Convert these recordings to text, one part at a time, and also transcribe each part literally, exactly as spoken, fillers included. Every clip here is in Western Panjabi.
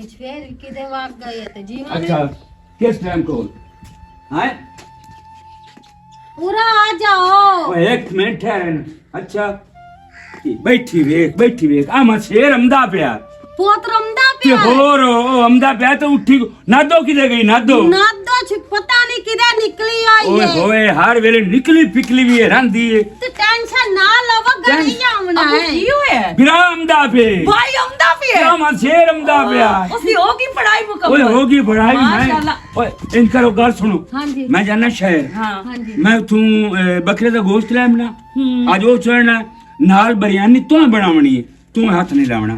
پھر کدے وگ گئے تے جیون اچھا، کس ٹائم کو؟ ہاں؟ پورا آ جاؤ۔ اوئے، ایک منٹ ہے۔ اچھا، بیٹھی ویکھ، بیٹھی ویکھ، آ میں شیر امدا پیا۔ پوت رمدا تے پیا ہے۔ ہور او امدا پیا تے اٹھی نادو کدے گئی؟ نادو، نادو چھ پتہ نہیں کدے نکلی آئی اوئے ہے۔ ہوئے، ہر ویلے نکلی پکلی بھی ہے، رہندی ہے۔ تے ٹینشن نہ لو، گھر ٹین- نہیں آونا ابو ہے۔ کی ہویا ہے؟ برا امدا پے۔ بھائی امدا پیا ہے۔ کیا ماں شیر امدا پیا؟ اس دی ہو گئی پڑھائی مکمل؟ اوئے، ہو گئی پڑھائی میں۔ ماشاءاللہ۔ اوئے، ان کرو، گل سنو۔ ہاں جی۔ میں جانا شہر۔ ہاں۔ ہاں جی۔ میں اتھوں، اے، بکرے دا گوشت لے آونا۔ ہوں۔ اج او چڑھنا، نال بریانی تو بناونی ہے۔ تو ہاتھ نہیں لاونا۔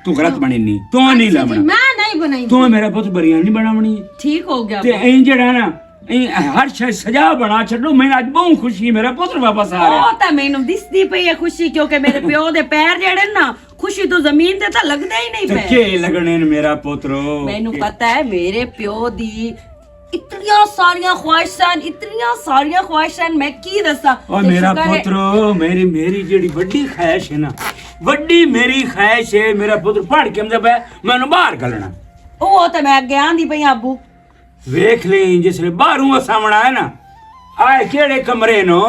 تو غلط بنی نہیں۔ تو نہیں اچھا جی، لاونا۔ میں نہیں بنائی۔ تو میرا پتر بریانی بناونی ہے۔ ٹھیک ہو گیا۔ تے این جڑا نا، این ہر شے سجا بنا چھڈو۔ میں اج بہت خوشی، میرا پتر واپس آ رہا ہے۔ او تے مینوں دسدی پئی ہے خوشی، کیونکہ میرے پیو دے پیر جڑے نا، خوشی تو زمین تے تاں لگدے ہی نہیں تے پے۔ کے لگنے نے میرا پترو؟ مینوں پتہ ہے میرے پیو دی اتنیاں ساریاں خواہشاں، اتنیاں ساریاں خواہشاں، میں کی دساں؟ او تے میرا شکر ہے پترو، میری، میری جیڑی وڈی خواہش ہے نا، وڈی میری خواہش ہے، میرا پتر پڑھ کے مطلب ہے، میں انہوں باہر گلنا۔ او تے میں اگے آندی پئی ابو۔ ویکھ لیں، جس نے باہروں اساونا ہے نا، آئے کیڑے کمرے نو؟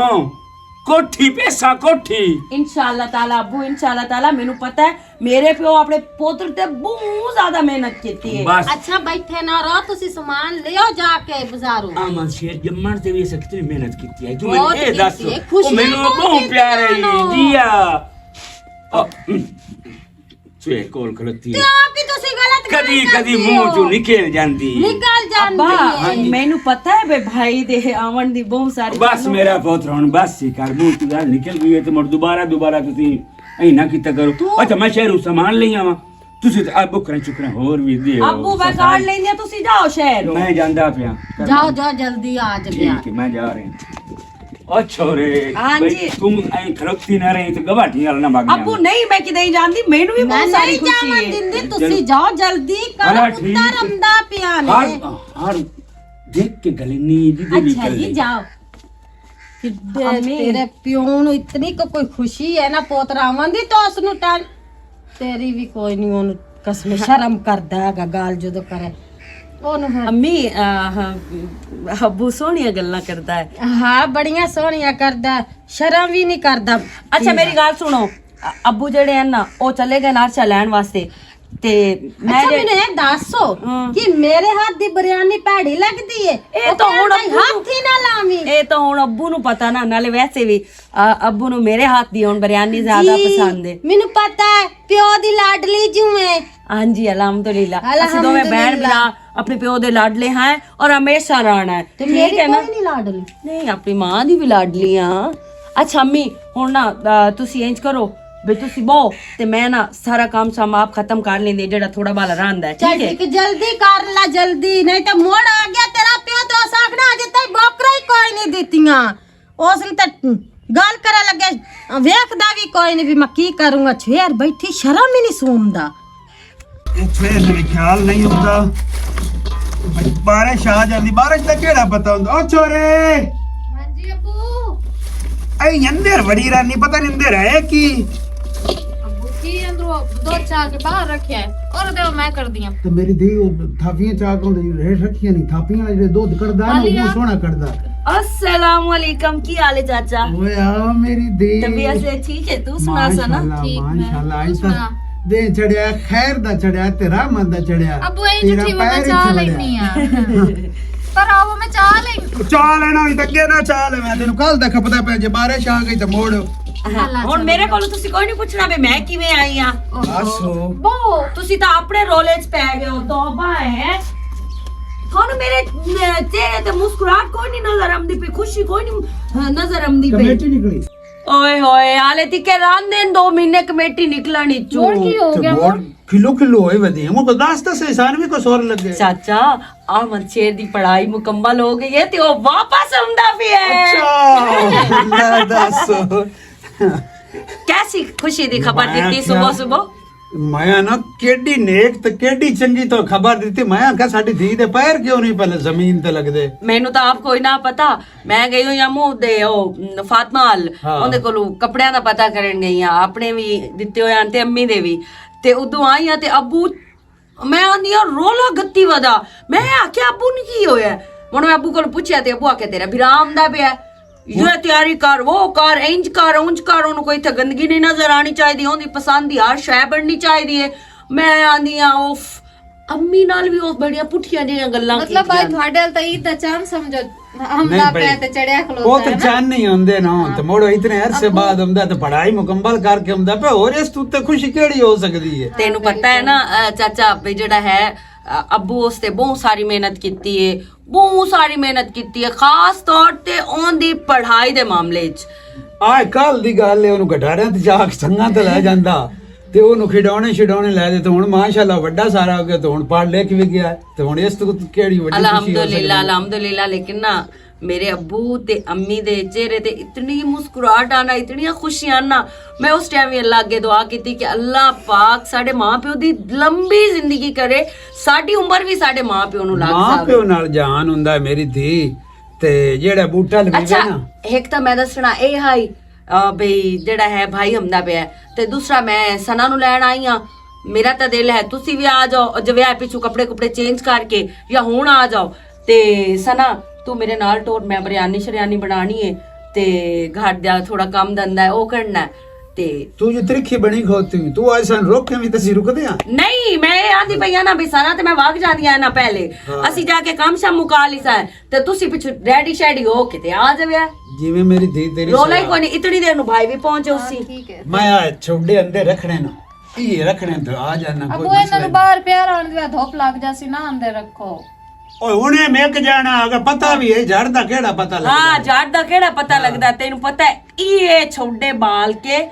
کوٹھی پیسا کوٹھی۔ انشاءاللہ تعالیٰ ابو، انشاءاللہ تعالیٰ، مینوں پتہ ہے میرے پیو اپنے پتر تے بہت زیادہ محنت کیتی ہے۔ بس۔ اچھا، بیٹھے نہ رہو، تسی سامان لیو جا کے بازاروں۔ آمن شیر جمن تے بھی اساں کتنی محنت کیتی ہے۔ تو بہت مینوں اے دس۔ کیتی ہے۔ او خوشیاں مینوں بہت بہت کیتیاں ہے۔ نو۔ جی ہاں۔ آ، ہم۔ سوے کول کھلوتی ہے۔ تے آپ ہی تسی غلط کدی، کدی منہ چوں نکل جاندی ہے۔ نکل جاندی ابا، ہے۔ ہاں جی۔ مینوں پتہ ہے بے بھائی دے آون دی بہت ساری بس میرا پتر ہن بس ہی کر، منہ چوں گل نکل گئی ہے تے مڑ دوبارہ، دوبارہ تسی اے نہ کیتا کرو۔ تو اچھا، میں شہروں سامان لئی آواں، تسی تے آ بکرے چکرے ہور وی دیو۔ ابو، میں کار لیندی آں، تسی جاؤ شہر۔ میں جاندا پیاں۔ جاؤ، جاؤ، جلدی آ جاؤ۔ ٹھیک ہے، میں جا رہی ہوں۔ او چھورے، ہاں بھئی، جی۔ تم ایں کھلوتی نہ رہی تے گواٹی والا نہ بھاگ ابو جانا۔ نہیں، میں کدے نہیں جاندی، مینوں بھی میں بہت ساری نہیں خوشی جاون ہے۔ دیندی، تسی جاؤ جلدی، کل ہاں، ٹھیک پتر ہے۔ امدا پیا نے۔ ہر، ہر دیکھ کے گلی نہیں، جی، دلی اچھا کر جی، لے۔ جاؤ۔ کڈے امی۔ تیرے پیو نوں اتنی کو کوئی خوشی ہے نا پوترا آون دی تو اس نوں ٹین-، تیری بھی کوئی نہیں، اون قسم شرم کردا ہے گا گال جدوں کرے۔ اونوں پھر امی، آہ، ابو سوہنیاں گلاں کردا ہے۔ ہاں، بڑیاں سوہنیاں کردا ہے، شرم بھی نہیں کردا۔ اچھا، میری گل سنو، ابو جڑے ہیں نا، او چلے گئے نارچا لین واسطے۔ تے میں اچھا، جے-، مینوں اے دسو ہاں۔ کہ میرے ہاتھ دی بریانی بھیڑی لگدی ہے؟ اے او تاں ہن کہندا ابو نوں، ہاتھ ہی نہ لاویں۔ اے تاں ہن ابو نوں پتہ نا، نالے ویسے وی، آ، ابو نوں میرے ہاتھ دی ہن بریانی زیادہ جی، پسند ہے۔ مینوں پتہ ہے، پیو دی لاڈلی جوں ہے۔ ہاں جی، الحمدللہ۔ اسی دوویں بہن الحمدللہ۔ بھرا اپنے پیو دے لاڈلے ہیں اور ہمیشہ رہنا ہے۔ تے ٹھیک میری ہے نا؟ کوئی نہیں لاڈلی۔ نہیں، اپنی ماں دی بھی لاڈلی ہاں۔ اچھا امی، ہن نا، آ، تسی انج کرو، بے تسی بہو، تے میں نا سارا کام سام آپ ختم کر لیندے، جڑا تھوڑا بالا رہندا ہے، چل ٹھیک ہے؟ ٹھیک ہے، جلدی کر لا، جلدی، نہیں تے موڑ آ گیا تیرا پیو تے اس آکھنا اجے تائیں بوکرا ہی کوئی نہیں دتیاں۔ اس نے تے گل کرن لگے، ویکھدا بھی کوئی نہیں، بھی میں کی کروں گا، چھیر بیٹھی، شرم ہی نہیں سومدا۔ اے چھوہر نوں خیال نہیں ہوندا۔ بارش آ جاندی، بارش دا کیڑا پتہ ہوندا؟ او چھوہرے! ہاں جی ابو۔ اے اندر وڑی رہنی، پتہ نہیں اندر ہے کی؟ ابو کی اندروں دودھ چا کے باہر رکھیا ہے، اور دے میں کر دیاں۔ تے میری دھی او تھاپیاں چا کے اندر ریٹ رکھیاں نہیں، تھاپیاں والے جڑے دودھ کڑدا ہے نا، آ لیا۔ وہ سوہنا کڑدا۔ السلام علیکم، کی حال ہے چاچا؟ اوئے آ میری دھی۔ طبیعت سے ٹھیک ہے؟ تو سنا سنا۔ ماشاءاللہ، ٹھیک میں۔ ماشاءاللہ، تو آج تک سنا۔ دن چڑھیا، خیر دا چڑھیا، تے رحمت دا چڑھیا۔ ابو، اے تیرا جھوٹی میں پیر ہی چا چھوڑیا۔ لینی آ۔ پر آو میں چا لیں۔ چا لینا ہوئی تے اگے نہ چا لے، میں تینوں کل دا کھپدا پیا، جے بارش آ گئی تے موڑ۔ ہاں، ہن میرے کولوں تسی کوئی نہیں پوچھنا بھی میں کیویں آئی آں۔ بس ہو۔ بو، تسی تاں اپنے رولے چ پے گئے ہو، توبہ ہے۔ تھانوں میرے، اے، چہرے تے مسکراہٹ کوئی نہیں نظر آمدی پئی، خوشی کوئی نہیں، ہاں، نظر آمدی پئی۔ کمیٹی نکلی۔ اوئے ہوئے، حالے تھی کہ ران دین دو مہینے کمیٹی نکلنی چو۔ مڑ کی ہو تے گیا مڑ وہ؟ کلو کلو ہوئے ودی ہیں، وہ دس دس احسان بھی کو سور لگے۔ چاچا، احمد شیر دی پڑھائی مکمل ہو گئی ہے تے وہ واپس آمدا پیا ہے۔ اچھا، اللہ دس۔ کیسی خوشی دی خبر میں دتی آکھیا، صبح صبح؟ میں نا کیڈی نیک تے کیڈی چنگی تو خبر دتی۔ میں آکھیا ساڈی دھی دے پیر کیوں نہیں پہلے زمین تے لگدے؟ مینوں تاں آپ کوئی نہ پتا۔ میں گئی ہوئی ہاں منہ دے او فاطمہ حال، ہاں۔ اوندے کولوں کپڑیاں دا پتہ کرن گئی ہاں، اپنے وی دتے ہوئے ہن تے امی دے وی۔ تے ادوں آئی ہاں تے ابو میں آندی ہاں، رولا گتی ودا۔ میں آکھیا، "ابو نوں کی ہویا ہے؟" ہن میں ابو کولوں پوچھیا تے ابو آکھیا، "تیرا بھرا آندا پیا ہے، یہ تیاری کر، وہ کر، انج کر، انج کر، انہوں کوئی اتھے گندگی نہیں نظر آنی چاہیے، اوندی پسند دی ہر شے بننی چاہیے۔" میں آندی ہاں، اوف، امی نال بھی وہ بڑیاں پٹھیاں جیاں گلاں مطلب، بھائی، کیتیاں۔ تھوڑے ال تاں عید دا چاند سمجھو، ہم نہیں لا بھائی، پہ تے چڑھیا کھلوتا وہ تو ہے نا۔ چند نہیں ہوندے نا، ہاں۔ تو مڑو اتنے عرصے ابو بعد ہوندا تو پڑھائی مکمل کر کے ہوندا پہ، اور اس تو تے خوشی کیڑی ہو سکدی ہے؟ تینوں پتہ ہے نا، اے، چاچا، بھی جڑا ہے، اے، ابو اس تے بہت ساری محنت کیتی ہے، بہت ساری محنت کیتی ہے، خاص طور تے اون دی پڑھائی دے معاملے وچ۔ آئے کل دی گل ہے، اونوں گٹاریاں تے جا کے سنگاں تے لے جاندا، تے اونوں کھڈونے شڈونے لے دے، تے ہن ماشاءاللہ وڈا سارا ہو گیا، تے ہن پڑھ لکھ وی گیا، تے ہن اس تو کیڑی وڈی خوشی ہو سکدی ہے؟ الحمدللہ، الحمدللہ، لیکن نا، میرے ابو تے امی دے چہرے تے اتنی مسکراہٹ آنا، اتنیاں خوشیاں آنا۔ میں اس ٹائم وی اللہ اگے دعا کیتی کہ اللہ پاک ساڈے ماں پیو دی لمبی زندگی کرے، ساڈی عمر وی ساڈے ماں پیو نوں لگ ماں جاوے۔ پیو نال جہان ہوندا ہے میری دھی، تے جیڑا بوٹا لگے اچھا، نا۔ ایک تاں میں دسنا اے ہائی، آ، بھئی جیڑا ہے بھائی ہمدا پیا ہے، تے دوسرا میں سنا نوں لین آئی ہاں۔ میرا تاں دل ہے تسی وی آ جاؤ، اور جے وی آئے پچھوں کپڑے کپڑے چینج کر کے یا ہن آ جاؤ۔ تے سنا، تو میرے نال ٹور، میں بریانی شریانی بنانی ہے، تے گھر دا تھوڑا کم دندا ہے، او کرنا ہے۔ تے تو جو ترکھی بنی کھوتی ہوئی، تو آج سان روک کے بھی تسی رک دیا؟ نہیں، میں یہ آندی پئی آں نا بھی سنا تے میں واگ جاندی آں نا پہلے۔ ہاں۔ اسی جا کے کم شم مکا لی سا، تے تسی پچھو ریڈی شیڈی ہو کے تے آ جاوے۔ جی میں میری دھی تیری رولا ہی سنا۔ کوئی نہیں، اتنی دیر نوں بھائی بھی پہنچے اسی۔ ٹھیک ہے۔ میں آ چھوڑے اندر رکھنے نا۔ یہ رکھنے تو آ جانا، کوئی ابو، انہاں مسئلہ نوں نہیں۔ باہر پیار آن دیا، دھوپ لگ جاسی نا، اندر رکھو۔ اوئے، ہنے مک جانا، اگر پتہ بھی ہے، جھڑ دا کیڑا پتہ لگدا ہاں، ہے؟ جھڑ دا کیڑا پتہ ہاں۔ لگدا ہے؟ تینوں پتہ ہے، یہ چھوڈے بال کے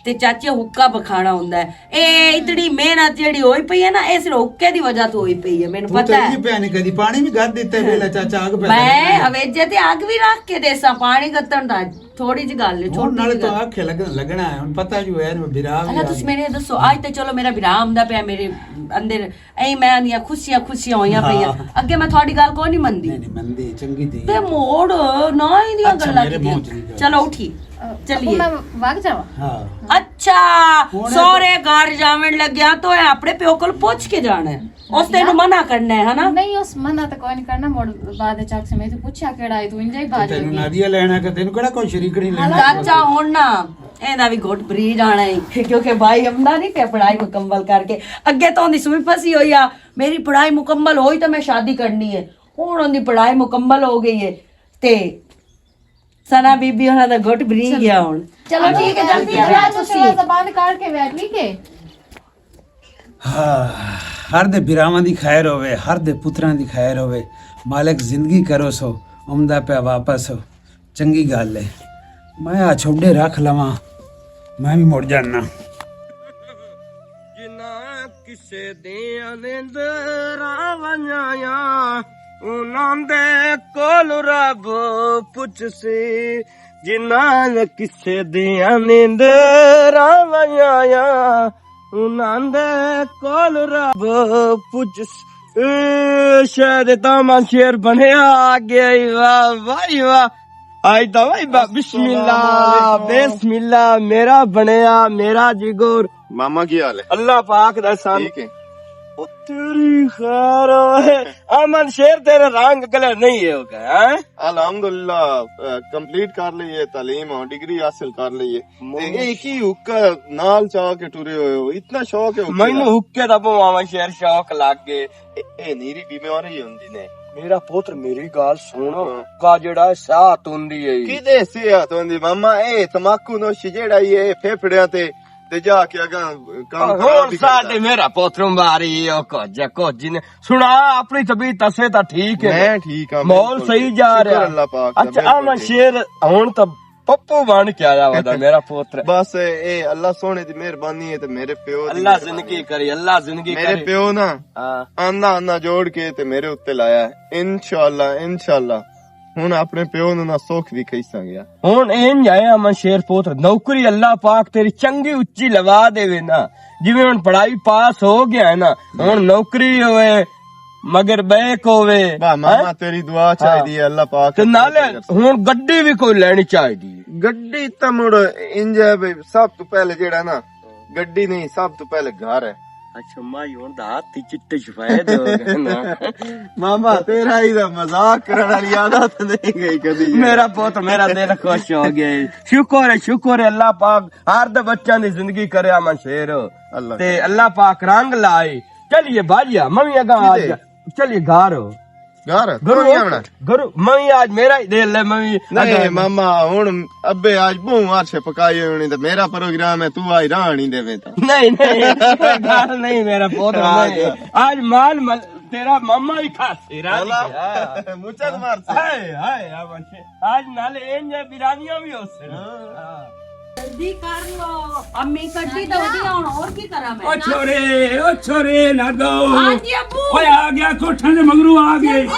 تے چاچے حقہ بکھانا ہوندا ہے۔ اے اتنی محنت جیڑی ہوئی پئی ہے نا، اے صرف حقے دی وجہ تو ہوئی پئی ہے، مینوں پتہ ہے۔ یہ پیا نہیں کدی پانی بھی گھر دیتے ویلا چاچا اگ پہ میں ہویجے تے اگ بھی رکھ کے دیساں، پانی گتن دا تھوڑی جی گل ہے، ہن چھوٹی نالے جی تو گل۔ آکھے لگن، لگنا ہے، ہن پتہ جو ہے، میں بھرا بھی اچھا، آ تسی گیا۔ میرے دسو، اج تے چلو میرا بھرا آمدا پیا میرے اندر، اے میں آندیاں خوشیاں، خوشیاں ہویاں ہاں۔ پیاں۔ اگے میں تھوڑی گل کوئی نہیں مندی۔ نہیں، نہیں، مندی، چنگی دھی تے ہے۔ موڑ نہ ہی دیاں اچھا، گلاں میرے کیتیاں۔ منہ چ نہیں گل۔ چلو اٹھی، چلیے۔ ابو، میں وگ جاواں؟ ہاں۔ اچھا، ہن سورے گھر جاون لگیا تو اے اپنے پیو کول پوچھ کے جانا ہے۔ اس تینوں منع کرنا ہے، ہے نا؟ نہیں، اس منع تو کوئی نہیں کرنا، مڑ بعد وچ آکھ سے میں تو پوچھا کیڑا ہے، تو انجا ہی تے بھاج تینوں لگی۔ نادیہ لینا کہ تینوں کیڑا کوئی شریک نہیں لینا؟ چاچا ہن نا، ایندا وی گھٹ بری جانا ہے، کیونکہ بھائی امدا نہیں پیا پڑھائی مکمل کر کے۔ اگے تو اوندی سوئی پھسی ہوئی آ، میری پڑھائی مکمل ہوئی تو میں شادی کرنی ہے۔ ہن اوندی پڑھائی مکمل ہو گئی ہے تے ثنا بی بی انہاں دا گھٹ بری گیا ہن۔ چلو ٹھیک ہے، جلدی کرا تسی۔ زبان کاٹ کے بیٹھ، ٹھیک ہے؟ ہاں، ہر دے بھراواں دی خیر ہووے، ہر دے پتراں دی خیر ہووے۔ مالک زندگی کرو سو، عمدہ پیا واپس ہو۔ چنگی گل ہے۔ میں آ چھوڈے رکھ لواں، میں بھی مڑ جانا۔ جنہاں کسے دیاں نیندراں ونجایا، انہاں دے کول رب پچھسی۔ جنہاں کسے دیاں نیندراں ونجایا، انہاں دے کول رب پچھسی۔ اے شاید تاں من شیر بنیا آ گیا ای، واہ بھائی واہ۔ آئی تاں بھائی با-، بسم اللہ، السلام علیکم۔ بسم اللہ، میرا بنیا، میرا جگور۔ ماما کی حال ہے؟ اللہ پاک دا احسان۔ ٹھیک ہے۔ او تیری خیر ہوئے۔ امن شیر تیرے رنگ کلر نہیں ہے ہو گیا، ہیں؟ الحمدللہ، اے، کمپلیٹ کر لئی ہے تعلیم، ہاں، ڈگری حاصل کر لئی ہے۔ مو- تے اے کی حکا نال چا کے ٹرے ہوئے ہو؟ اتنا شوق ہے حکے مینوں دا؟ حکے دا بہواں شیر شوق لگ گئے۔ اے، اے نیری بیماری ہوندی نے۔ میرا پتر میری گل سن، ہاں۔ کا جڑا ہے صحت ہوندی ہے۔ کدے صحت ہوندی ماما؟ اے تماکو نوشی جڑا ہے، اے پھیپھڑیاں تے، تے جا کے اگاں کام آ، خراب ہن ہی ساڈے کردا۔ میرا پتر ماری او کچھ، کچھ جی نے۔ سنا، اپنی طبیعت اسے تاں ٹھیک ہے۔ میں ٹھیک ہاں، ماحول بالکل۔ صحیح جا شکر رہا۔ اللہ پاک دا، اچھا، بالکل آ میں ٹھیک۔ شیر ہن تاں پپو بن کے آیا وا دا میرا پتر۔ بس اے اللہ سونے دی مہربانی ہے تے میرے پیو دی اللہ مہربانی زندگی ہے۔ کری، اللہ زندگی میرے کری۔ پیو نا ہاں۔ آنا آنا جوڑ کے تے میرے اُتے لایا ہے۔ انشاءاللہ، انشاءاللہ۔ ہن اپنے پیو نوں نہ سوکھ وی کھئی سانگیا۔ ہن انج آیا من شیر پتر، نوکری اللہ پاک تیری چنگی اچی لوا دے وے نا۔ جویں ہن پڑھائی پاس ہو گیا ہے نا، ہن نوکری ہوئے، مگر بیک ہووے۔ واہ ماما، ہیں؟ تیری دعا چاہیدی ہے، ہاں۔ اللہ پاک تے نالے اچھا کرے۔ ہن گڈی وی کوئی لینی چاہیدی ہے۔ گڈی تاں مڑ انج ہے بھئی، سب تو پہلے جیڑا نا، گڈی نہیں، سب تو پہلے گھر ہے۔ اچھا، مائی ہن دا ہاتھ ہی چٹے شفائے دے ہو گئے نا۔ ماما، تیرا ہی دا مذاق کرن والی عادت نہیں گئی کدی۔ میرا پوت، میرا دل خوش ہو گیا۔ شکر ہے، شکر ہے اللہ پاک ہر دے بچاں دی زندگی کریا من شیر۔ اللہ تے اللہ پاک رنگ لائے۔ چلیے باجیا، میں بھی اگاں آ جا۔ چلیے گھر۔ گھر؟ گرو، کون نہیں آونا؟ گرو، میں بھی آج میرا ہی دل ہے، میں بھی نہیں، اگاں۔ ماما، ہن ابے آج بہوں عرش پکائے ہونے تے میرا پروگرام ہے، تو آج راہ نہیں دے تا۔ نہیں، نہیں، گھر نہیں میرا پوت، آج نہیں۔ آج مان مل-، تیرا ماما ہی کھاسی راہ اللہ۔ گیا۔ مچھر مار سے۔ ہائے، ہائے، آ بچے۔ آج نال این جے بیرانیاں بھی ہو سن۔ ہاں۔ ہاں۔ جلدی کر لو، امی کڈی تو ودی ہن، اور کی کراں میں؟ او چھورے، او چھورے، نہ دو۔ ہاں جی ابو۔ اوئے آ گیا، کوٹھاں دے مگروں آ گئے۔ جلدی کر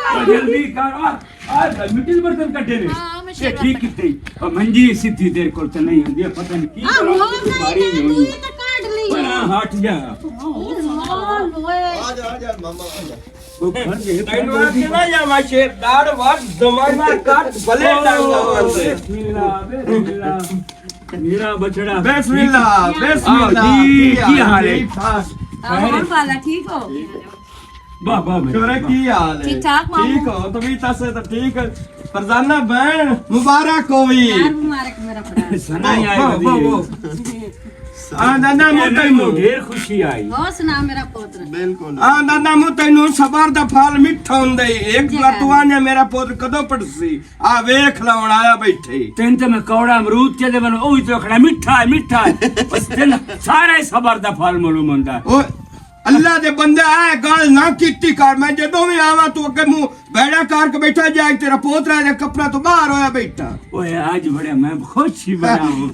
لو۔ او جلدی کر، آ، آ مٹی دے برتن کڈے نے۔ ہاں، میں یہ ٹھیک کیتے۔ او منجی سیدھی تیرے کول تے نہیں ہوندی، پتہ نہیں کی آ، کراں، ہو گئی بیماری نا، نہیں تو ہوندی۔ یہ تو کاٹ لی۔ پر آ ہٹ جا۔ او، لوئے۔ آ جا، آ جا، ماما، آ جا۔ تینوں آکھیا نا یا میں شیر داڑ وڈ زمانہ کٹ بلے ڈنگ لوڑ دے۔ بسم اللہ، بسم اللہ۔ میرا بچڑا۔ بسم اللہ، بسم اللہ۔ آؤ جی، کی حال ہے؟ ٹھیک ٹھاک۔ اور والا ٹھیک ہو؟ واہ، واہ، واہ۔ شورے، کی حال ہے؟ ٹھیک ٹھاک، مامو۔ ٹھیک ہو؟ طبیعت سے تو ٹھیک ہے۔ فرزانہ بہن، مبارک ہوئی۔ یار، مبارک میرا بڑا۔ سنا ہی آئے واہ، واہ، واہ۔ آ دادا مو تینوں۔ ڈھیر خوشی آئی۔ ہو سنا میرا پوتر۔ بالکل۔ آ دادا مو تینوں صبر دا پھل مٹھا ہوندا ای۔ ایک جی بار تو ہاں۔ آنے میرا پوتر کدوں پڑسی؟ آ ویکھ لا ہن آیا بیٹھے۔ تین تے میں کوڑا امرود کے دے بنو، اوہی تو کھڑا مٹھا ہے، مٹھا ہے۔ بس تین سارا ہی صبر دا پھل معلوم ہوندا ہے۔ او اللہ دے بندے، اے گل نہ کیتی کر، میں جدوں وی آواں تو اگے منہ بیڑا کر کے بیٹھا جائے، تیرا پوترا دے کپڑا تو باہر ہویا بیٹھا۔ اوئے، آج بڑا میں خوش ہی بڑا ہوں۔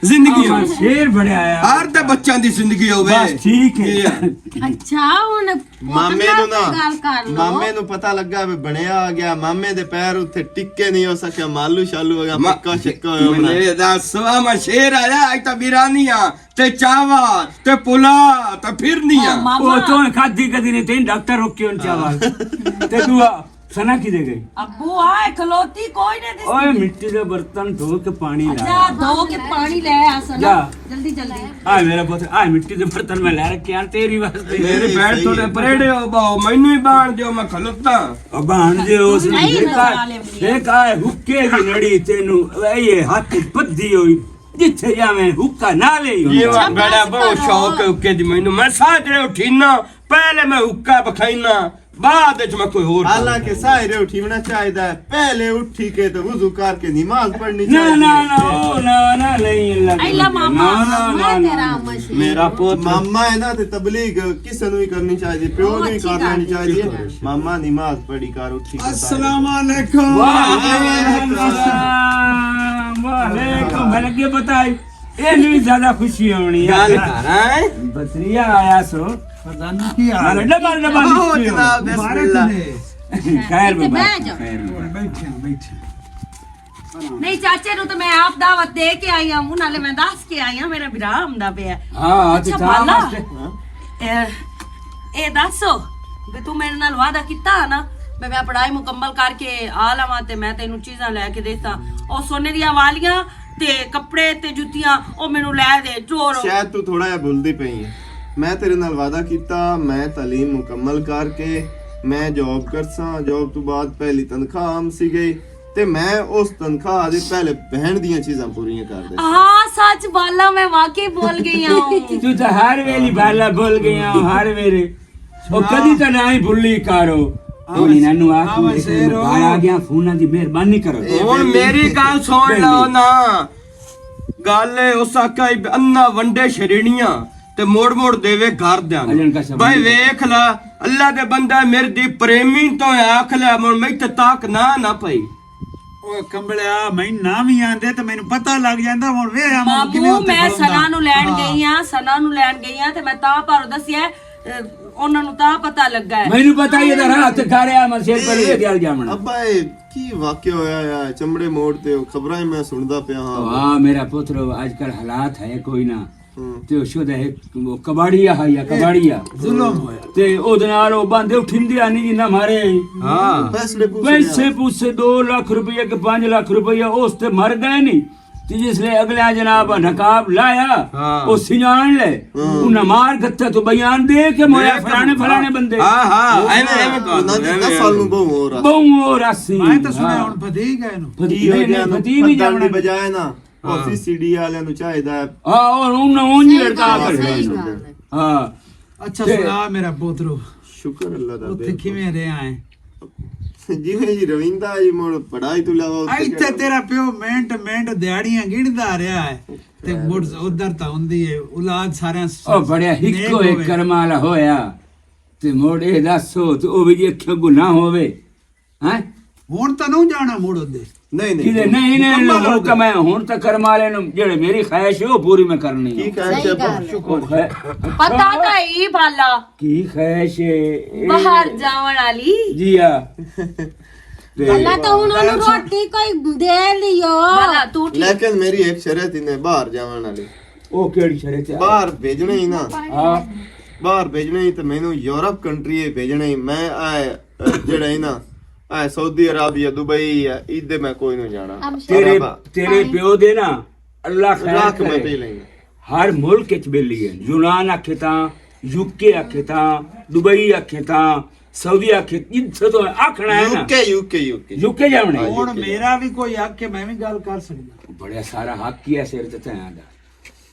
زندگی ہو۔ شیر بڑا آیا۔ ہر دے بچاں دی زندگی ہوے۔ بس ٹھیک ہے۔ جی ہاں۔ اچھا، ہن مامے پوترا نوں نہ، گل کر لو۔ مامے نوں پتہ لگا وے بنیا آ گیا، مامے دے پیر اتھے ٹکے نہیں ہو سکیا، مالو شالو ہو گیا، ما-، پکا شکا ہویا بنا۔ میں دس، آ میں شیر آیا، اج تاں بیرانی آ۔ تے چاول، تے پلا، تے پھرنیاں۔ ہاں، ماما۔ او تو کھادی کدی نہیں، تین ڈاکٹر روک کے ان چاول۔ تے دعا، سنا کی دے گئی؟ ابو، آ کھلوتی کوئی نہیں دستی۔ اوئے، مٹی دے برتن دھو کے پانی لا۔ اچھا، دھو کے پانی لے آ سنا۔ جا۔ جلدی، جلدی۔ آ میرا پتر، آ مٹی دے برتن میں لے رکھے ہیں تیری واسطے۔ میرے بیٹھ تھوڑے پریڑے ہو باؤ، مینوں ہی بان دیو، میں کھلوتا۔ او بان دیو، اس نے نہیں، دیکھا، میں لے آئی۔ دیکھا ہے، حکے دی نڑی تینوں، اے ہاتھ بدھی ہوئی۔ جتھے جاویں حکا نال ہی ہوندا۔ یہ وا بڑا بہت شوق ہے حکے دی مینوں۔ میں ساجرے اٹھینا، پہلے میں حکا بکھائینا، بعد وچ میں کوئی ہور کم حالانکہ کرنا۔ ساجرے اٹھیونا چاہیدا ہے، پہلے اٹھی کے تے وضو کر کے نماز پڑھنی نہ، چاہیدی نہ، ہے۔ نہ، او، نہ، نہ، نہیں، اللہ اللہ کرے۔ ماما، نہ، نہ، میں نہ، تیرا نہ۔ مشین۔ میرا پوت ماما ہے نا، تے تبلیغ کسے نوں ہی کرنی چاہیدی، پیو او، نوں ہی اچھی کر گل لینی ہے۔ چاہیدی ہے۔ ماما نماز پڑھی کر اٹھی کے السلام علیکم۔ وعلیکم السلام۔ وعلیکم۔ میں لگے پتہ ہے، یہ نہیں زیادہ خوشی ہونی ہے۔ گل کر، ہیں؟ بطریہ آیا سو۔ پردھان جی، کی حال ہے؟ ڈبل، ڈبل او خوشی ہونی۔ جناب، بسم مبارک اللہ۔ نے۔ خیر مبارک، بیٹھ جاؤ۔ خیر مبارک۔ بیٹھے ہیں، بیٹھے ہیں۔ نہیں، چاچے نوں تو میں آپ دعوت دے کے آئی ہوں، نالے میں دس کے آئی ہوں، میرا برا آمدا پیا ہے۔ ہاں، اچھا، تے بالا۔ واسطے۔ اے، اے دس، بھی تو میرے نال وعدہ کیتا نا، میں، میں پڑھائی مکمل کر کے آ لواں تے میں تینوں چیزاں لے کے دیتا۔ او سونے دیاں والیاں تے کپڑے تے جُتیاں، او مینوں لے دے، چور۔ شاید تو تھوڑا جہا بھلدی پئی ہے۔ میں تیرے نال وعدہ کیتا، میں تعلیم مکمل کر کے میں جاب کرساں، جاب تو بعد پہلی تنخواہ آم سی گئی۔ تے میں اس تنخواہ دے پہلے بہن دیاں چیزاں پوریاں کر دے۔ ہاں، سچ بالا، میں واقعی بھول گئی ہوں۔ تو تو ہر ویلی بالا بھول گیا ہوں، ہر ویلے۔ او کدی تو نہ ہی بھلی کرو۔ ہن انہاں نوں آکھ، آواں شیرو۔ باہر آ گیا، فوناں دی مہربانی کرو۔ ہن میری گل سن لو نا۔ گل اے، اس آکھیا انا ونڈے شرینیاں تے موڑ موڑ دیوے گھر دیاں نوں۔ اجن کا سب بھائی ویکھ لا، اللہ دے بندہ میرے دی پریمی تو آکھ لیا، من میں تے تاک نہ نہ پئی۔ او کمبلیا، میں نہ وی آندے تے مینوں پتہ لگ جاندا، ہن ویکھ آ من کنے بابو، اتھے میں کھلوندا۔ سنا نوں لین ہاں۔ گئی ہاں، سنا نوں لین گئی ہاں تے میں تاں پر دسیا، اے، انہاں نوں تاں پتہ لگا ہے۔ مینوں پتہ ہی ہے، راہ تے گھر آ، من سر پر اے، یہ گل جامنا۔ ابا، اے کی واقعہ ہویا ہے؟ چمڑے موڑ تے او خبراں ہی میں سندا پیا ہاں۔ واہ، میرا پتر، آج کل حالات ہے کوئی نہ۔ ہوں۔ تے او شودا ہے، او کباڑیا ہے یا اے کباڑیا۔ ظلم ہویا۔ تے او دے نال او باندے اٹھندے آ نہیں جنہ مارے۔ ہاں۔ پیسے پوسے پیسے دے۔ پوسے دو لاکھ روپیہ کہ پانچ لاکھ روپیہ اس تے مر گئے نہیں۔ تے جس لے اگلے جناب نقاب لایا، ہاں۔ او سنجان لے، ہاں۔ انہاں مار گھتے تو بیان دے کہ مویا فلانے فلانے بندے۔ ہاں، ہاں، ایویں، ایویں کہا انہاں دے ایویں دس سال نوں بہوں ہور آسی۔ بہوں ہور آسی۔ میں تاں سنیا ہاں۔ ہن پتی گئے نوں۔ پتی، نہیں، نہیں، پتی بھی جاونا۔ بجائے نا، او ہاں۔ سی سی ڈی والے نوں چاہیدا ہے۔ ہاں، اور انہاں اونج صحیح لڑکا گل ہے، کر صحیح گل ہے۔ ہاں۔ اچھا، تے سنا میرا پوترو۔ شکر اللہ دا، اوتھے بالکل۔ کیویں رہیا ہے؟ جی، میں جی رویندا جی، مڑ پڑھائی تو علاوہ اوتھے ایتھے کہڑا؟ تیرا پیو منٹ منٹ دیہاڑیاں گندا رہیا ہے۔ تے خیر۔ مڑ ادھر تا ہوندی ہے، اولاد سارے او بڑیا ہکو نیک ایک ہوئے۔ کرم والا ہویا۔ تے مڑ اے دسو، تے او وی جی اکھیاں گناہ ہووے۔ ہیں؟ ہن تاں نہ جانا مڑ اوندے۔ نہیں، نہیں، کدے نہیں، نہیں، مکمل نہیں، ہو ہن تاں گیا۔ میں، ہن تاں کرم والے نوں جڑے میری خواہش ہے، او پوری میں کرنی ہے۔ کی خواہش ہے؟ صحیح گل ہے۔ او خواہش۔ پتہ تاں ہی بھالا۔ کی خواہش ہے؟ اے باہر جاون والی۔ جی ہاں۔ تے اللہ تاں ہن انہوں روٹی کوئی دے لیو۔ بھلا تو ٹھیک۔ لیکن میری ایک شرط ہی نے باہر جاون والی۔ او کیڑی شرط ہے؟ باہر بھیجنے ہی نا۔ ہاں۔ باہر بھیجنے ہی تے مینوں یورپ کنٹری بھیجنے ہی۔ میں آئے جڑا ہے نا، اے سعودی عربیہ، دبئی ہے، ایدے میں کوئی نہ جانا۔ تیرے، عرباں۔ تیرے پیو دے نا، اللہ خیر کرے۔ میں پی لیں گے۔ ہر ملک اچ بیلی ہے، یونان آکھے تاں، یو کے آکھے تاں، دبئی آکھے تاں، سعودی آکھے، جتھے تو آکھنا ہے نا۔ یو کے، یو کے، یو کے۔ یو کے جاونا ہے۔ ہن میرا بھی کوئی حق ہے، میں بھی گل کر سکدا۔ بڑا سارا حق ہی ہے سر تے تیاں دا۔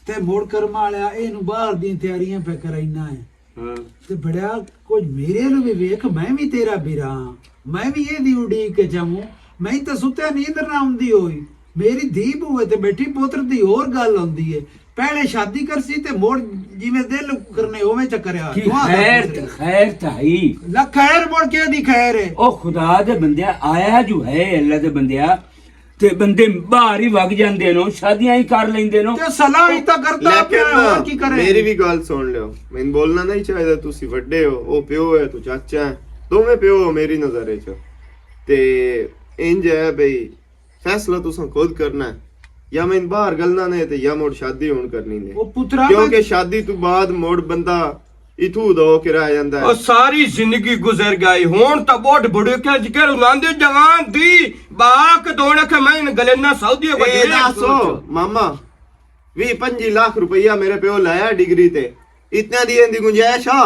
تے مڑ کرم والیا، اینوں باہر دیاں تیاریاں پہ کرائنا ہے۔ ہاں۔ تے بڑیا کچھ میرے نوں وی ویکھ، میں وی تیرا بھرا ہاں۔ میں وی اے دی اڈیک کے جاؤں۔ میں تے ستے نیندر نہ آندی ہوئی۔ میری دھی بوئے تے بیٹھی پتر دی ہور گل ہوندی ہے۔ پہلے شادی کرسی تے مڑ جویں دل کرنے اوویں چ کریا۔ کی دعا کر خیر، پتر۔ خیر تائی۔ لکھ خیر مڑ کے دی خیر ہے۔ او خدا دے بندیا، آیا جو ہے اللہ دے بندیا، تے بندے باہر ہی وگ جاندے نو، شادیاں ہی کر لیندے نو۔ تے صلاح ہی تاں کردا لیکن پیا، ہور کی کرے؟ میری بھی گل سن لیو، میں بولنا نہیں چاہیدا، تسی وڈے ہو، او پیو ہے، تو چاچا ہے، دوویں پیو ہو میری نظر وچ۔ تے انج ہے بھئی، فیصلہ تساں خود کرنا ہے، یا میں باہر گلنا نے تے یا مڑ شادی ہون کرنی نے۔ او پترا، کیونکہ میں شادی تو بعد مڑ بندہ اتھوں ادا ہو کے رہ جاندا ہے۔ او ساری زندگی گزر گئی، ہن تاں بوٹ بڑے کے ذکر انہاں دے جوان دی باک دوڑ کے میں ان گلے نہ سعودی کو اے جوڑے دسو، ماما، ویہہ پنجی لاکھ روپیہ میرے پیو لایا ڈگری تے، اتنا دی ان دی گنجائش آ؟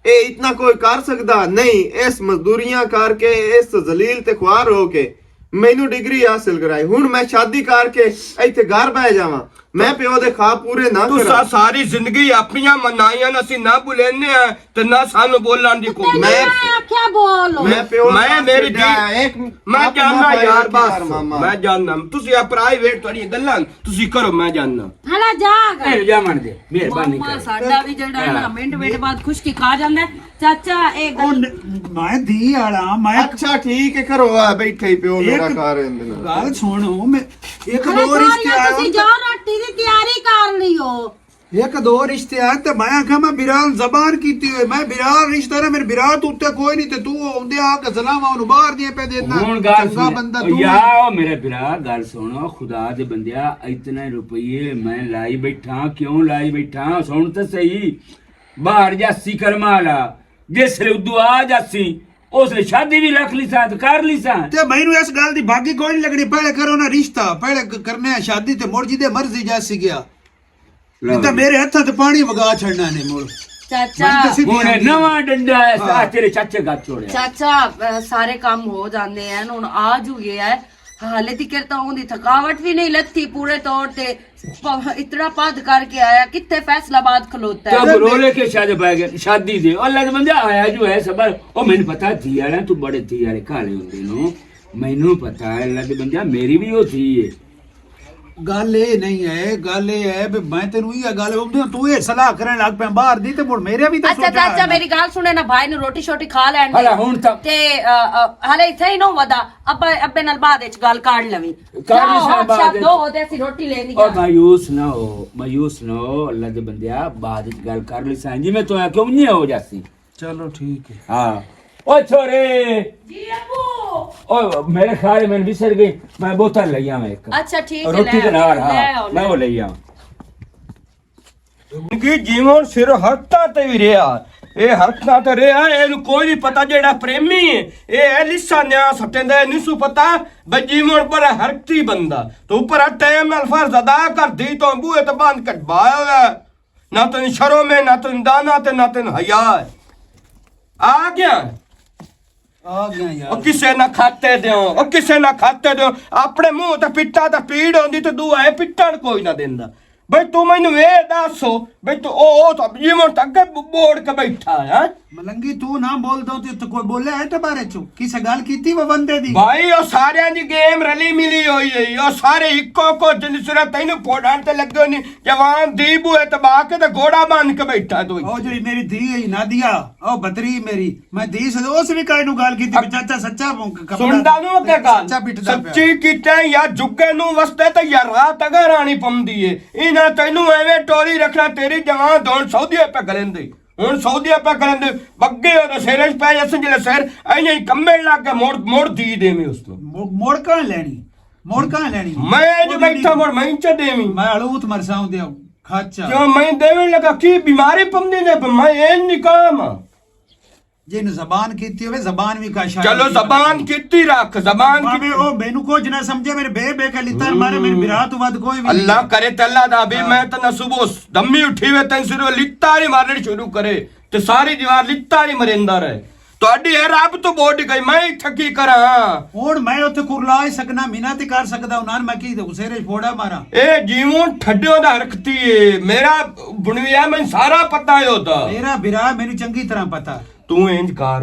اے اتنا کوئی کر سکدا نہیں، اس مزدوریاں کر کے، اس ذلیل تے خوار ہو کے مینوں ڈگری حاصل کرائی۔ ہن میں شادی کر کے ایتھے گھر بہ جاواں، میں پیو دے خواب پورے نہ تساں کراں۔ ساری زندگی اپنیاں منائیاں نہ، اسی نہ بولینے ہیں تے نہ سانوں بولن دی کوئی۔ میں آکھیا بول۔ میں پیو میں نال میری چھڈیا دی، ہے، ایک میں آپ جاننا معاف یار، کر بس ماما۔ میں جاننا، تسی اے پرائیویٹ تہاڈیاں گلاں تسی کرو، میں جاننا۔ ہلا جا۔ اے جا من دے، مہربانی ماما کر۔ ساڈا بھی جڑا نا، ہاں۔ منٹ منٹ بعد خشکی کھا جاندا ہے۔ چاچا، اے او گل ن-، میں دھی والا، میں اچھا، ٹھیک ہے، کرو، آ، بیٹھے ہی پیو میرا ایک گھر اندر۔ گل سنو، میں ایک ارے دو ساریا، رشتے آئے تسی ہو۔ جاؤ، روٹی دی تیاری کر لیو۔ ایک دو رشتے آئے تے میں آکھاں، میں برال زبان کیتی ہوئے، میں برال رشتہ نہ، میرے برال تو اُتے کوئی نہیں، تے تو اوندے آ کے سلام، اونوں باہر دیاں پہ دینا۔ ہن گل چنگا سن، بندہ تو یا ہے۔ او میرے برا، گل سنو، خدا دے بندیا، اتنے روپیے میں لائی بیٹھا، کیوں لائی بیٹھا؟ سن تے صحیح۔ باہر جاسی کرما والا، جس لے ادو آ جاسی، اس نے شادی بھی رکھ لی سا، تے کر لی سا۔ تے مینوں اس گل دی باقی کوئی نہیں لگنی، پہلے کرو نا رشتہ، پہلے ک-، کرنے آ شادی، تے مڑ جی دے مرضی جاسی گیا۔ لو نہیں تاں جی۔ میرے ہتھاں تے پانی وگا چھڑنا نے مڑ۔ چاچا۔ میں تے سیدھی ہن آندی نواں ڈنڈا ہے، ہاں۔ آ تیرے چاچے گا چھوڑیا۔ چاچا، اے، سارے کام ہو جاندے ہیں، ہن آ جو گیا ہے، حالے تکر تاں اوندی تھکاوٹ وی نہیں لتھی پورے طور تے۔ پ-، اتنا پد کر کے آیا، کتھے فیصل آباد کھلوتا ہے؟ تو اب رولے کے شادی پہ گئے، شادی دے۔ اللہ دے بندے آیا جو ہے صبر۔ او مینوں پتا تھی یار، تو بڑے تھی یار، کالے ہوندے نو۔ مینوں پتا ہے اللہ دے بندے، میری بھی ہوتی ہے۔ گل اے نہیں ہے، گل اے ہے بھی میں تینوں یہ گل، تو یہ صلاح کرن لگ پیا باہر دی، تے مڑ میرے بھی تے اچھا، سوچنا چاچا، ہے۔ میری گل سنے نا، بھائی نوں روٹی شوٹی کھا لین دے۔ ہلا ہن تک تے، آ، آ، ہلے اتھے ہی نہ ودا، ابے، ابے نال بعد وچ گل کر لوی۔ کر لو سا بعد وچ۔ دو ہو تے اسی روٹی لینی او آ۔ مایوس نہ ہو، مایوس نہ ہو، اللہ دے بندیا، بعد وچ گل کر لی سائیں جی، میں تو آکھیا انجے ہو جاسی۔ چلو ٹھیک ہے۔ ہاں۔ او چھوڑے۔ جی ابو۔ او میرے خیال میں وسر گئی، میں بوتل لے آواں ایک۔ اچھا ٹھیک ہے، روٹی لے دے نال، ہاں، لے آؤ، میں لے وہ آؤ۔ لے آواں۔ زندگی جیون سر حقاں تے وی رہیا، اے حرکتاں تے رہیا، اے نوں کوئی نہیں پتا جیڑا پریمی ہے۔ اے ایلیسا نیا سٹیندا، اے نہیں سو پتا بجی مون پر حرکتی بندہ۔ تو اوپر ٹائم نال فرض ادا کر دی تو بوئے تے بند کٹ بایا ہوا ہے۔ نہ تین شرم ہے، نہ تین دانا تے نہ تین حیا ہے۔ آ گیا۔ آ گیا یار۔ او کسے نہ کھاتے دیو، او کسے نہ کھاتے دیو۔ اپنے منہ تے پٹا تے پیڑ ہوندی تے دو اے پٹن کوئی نہ دیندا۔ بھئی تو مینوں اے دسو، بھئی تو او، او تو جیون تک بوڑ کے بیٹھا ہے، ہاں؟ ملنگی تو نہ بول دو تے تو کوئی بولے ہے تے بارے چوں؟ کسے گل کیتی وہ بندے دی؟ بھائی او ساریاں دی گیم رلی ملی ہوئی ہے، او سارے اکو کو جن صورت تینوں پھوڑن تے لگے ہوئے نے، جوان دی بو اعتبار کے تے گھوڑا بن کے بیٹھا تو۔ او جڑی میری دھی ہے نادیا، او بتری میری، میں دھی سے اس بھی کائے نو گل کیتی بھی چاچا سچا سندا نو کے گل سچا پٹدا پیا۔ سچی کیتے یا جگے نو وستے تے یا رات اگر آنی پمدی ہے۔ انہاں تینوں ایویں ٹوری رکھنا، تیری جوان دون سعودی پہ گلندے۔ ہن سعودی پہ گلندے، بگے ہو تے سیرج پہ جسن جلے سیر، اینی کمبے لگ کے مڑ، مڑ دی دے میں اس نو۔ مڑ، مڑ کہاں لینی؟ مڑ کہاں لینی؟ میں جو بیٹھا مڑ میں چ دے میں۔ میں الوت مرساں دے کھچا۔ کیوں میں دیون لگا کی بیماری پمدی نے، میں این نکام ہاں۔ جن زبان کیتی ہوئے، زبان بھی کا شاعر چلو، نہیں زبان کرتی۔ کیتی رکھ، زبان بھاویں کیتی۔ او مینوں کچھ نہ سمجھے، میرے بے بے کے لتاں مارے، میرے برا تو ود کوئی بھی اللہ نہیں۔ کرے تے اللہ دا بھی، ہاں۔ میں تے نہ صبح دمی اٹھی وے تین سر لتاں ہی مارن شروع کرے، تے ساری دیوار لتاں ہی مریندا رہے۔ تہاڈی اے رب تو بوڈ گئی، میں اتھے کی کراں؟ ہن میں اتھے کرلا ہی سکنا، مینا تے کر سکدا ہوں، نہ میں کی تے اسے رے پھوڑا ماراں۔ اے جیون ٹھڈیوں دا حرکتی ہے، میرا بنویا میں سارا پتہ ہے ہوتا۔ میرا برا مینوں چنگی طرح پتہ۔ تو انج کر،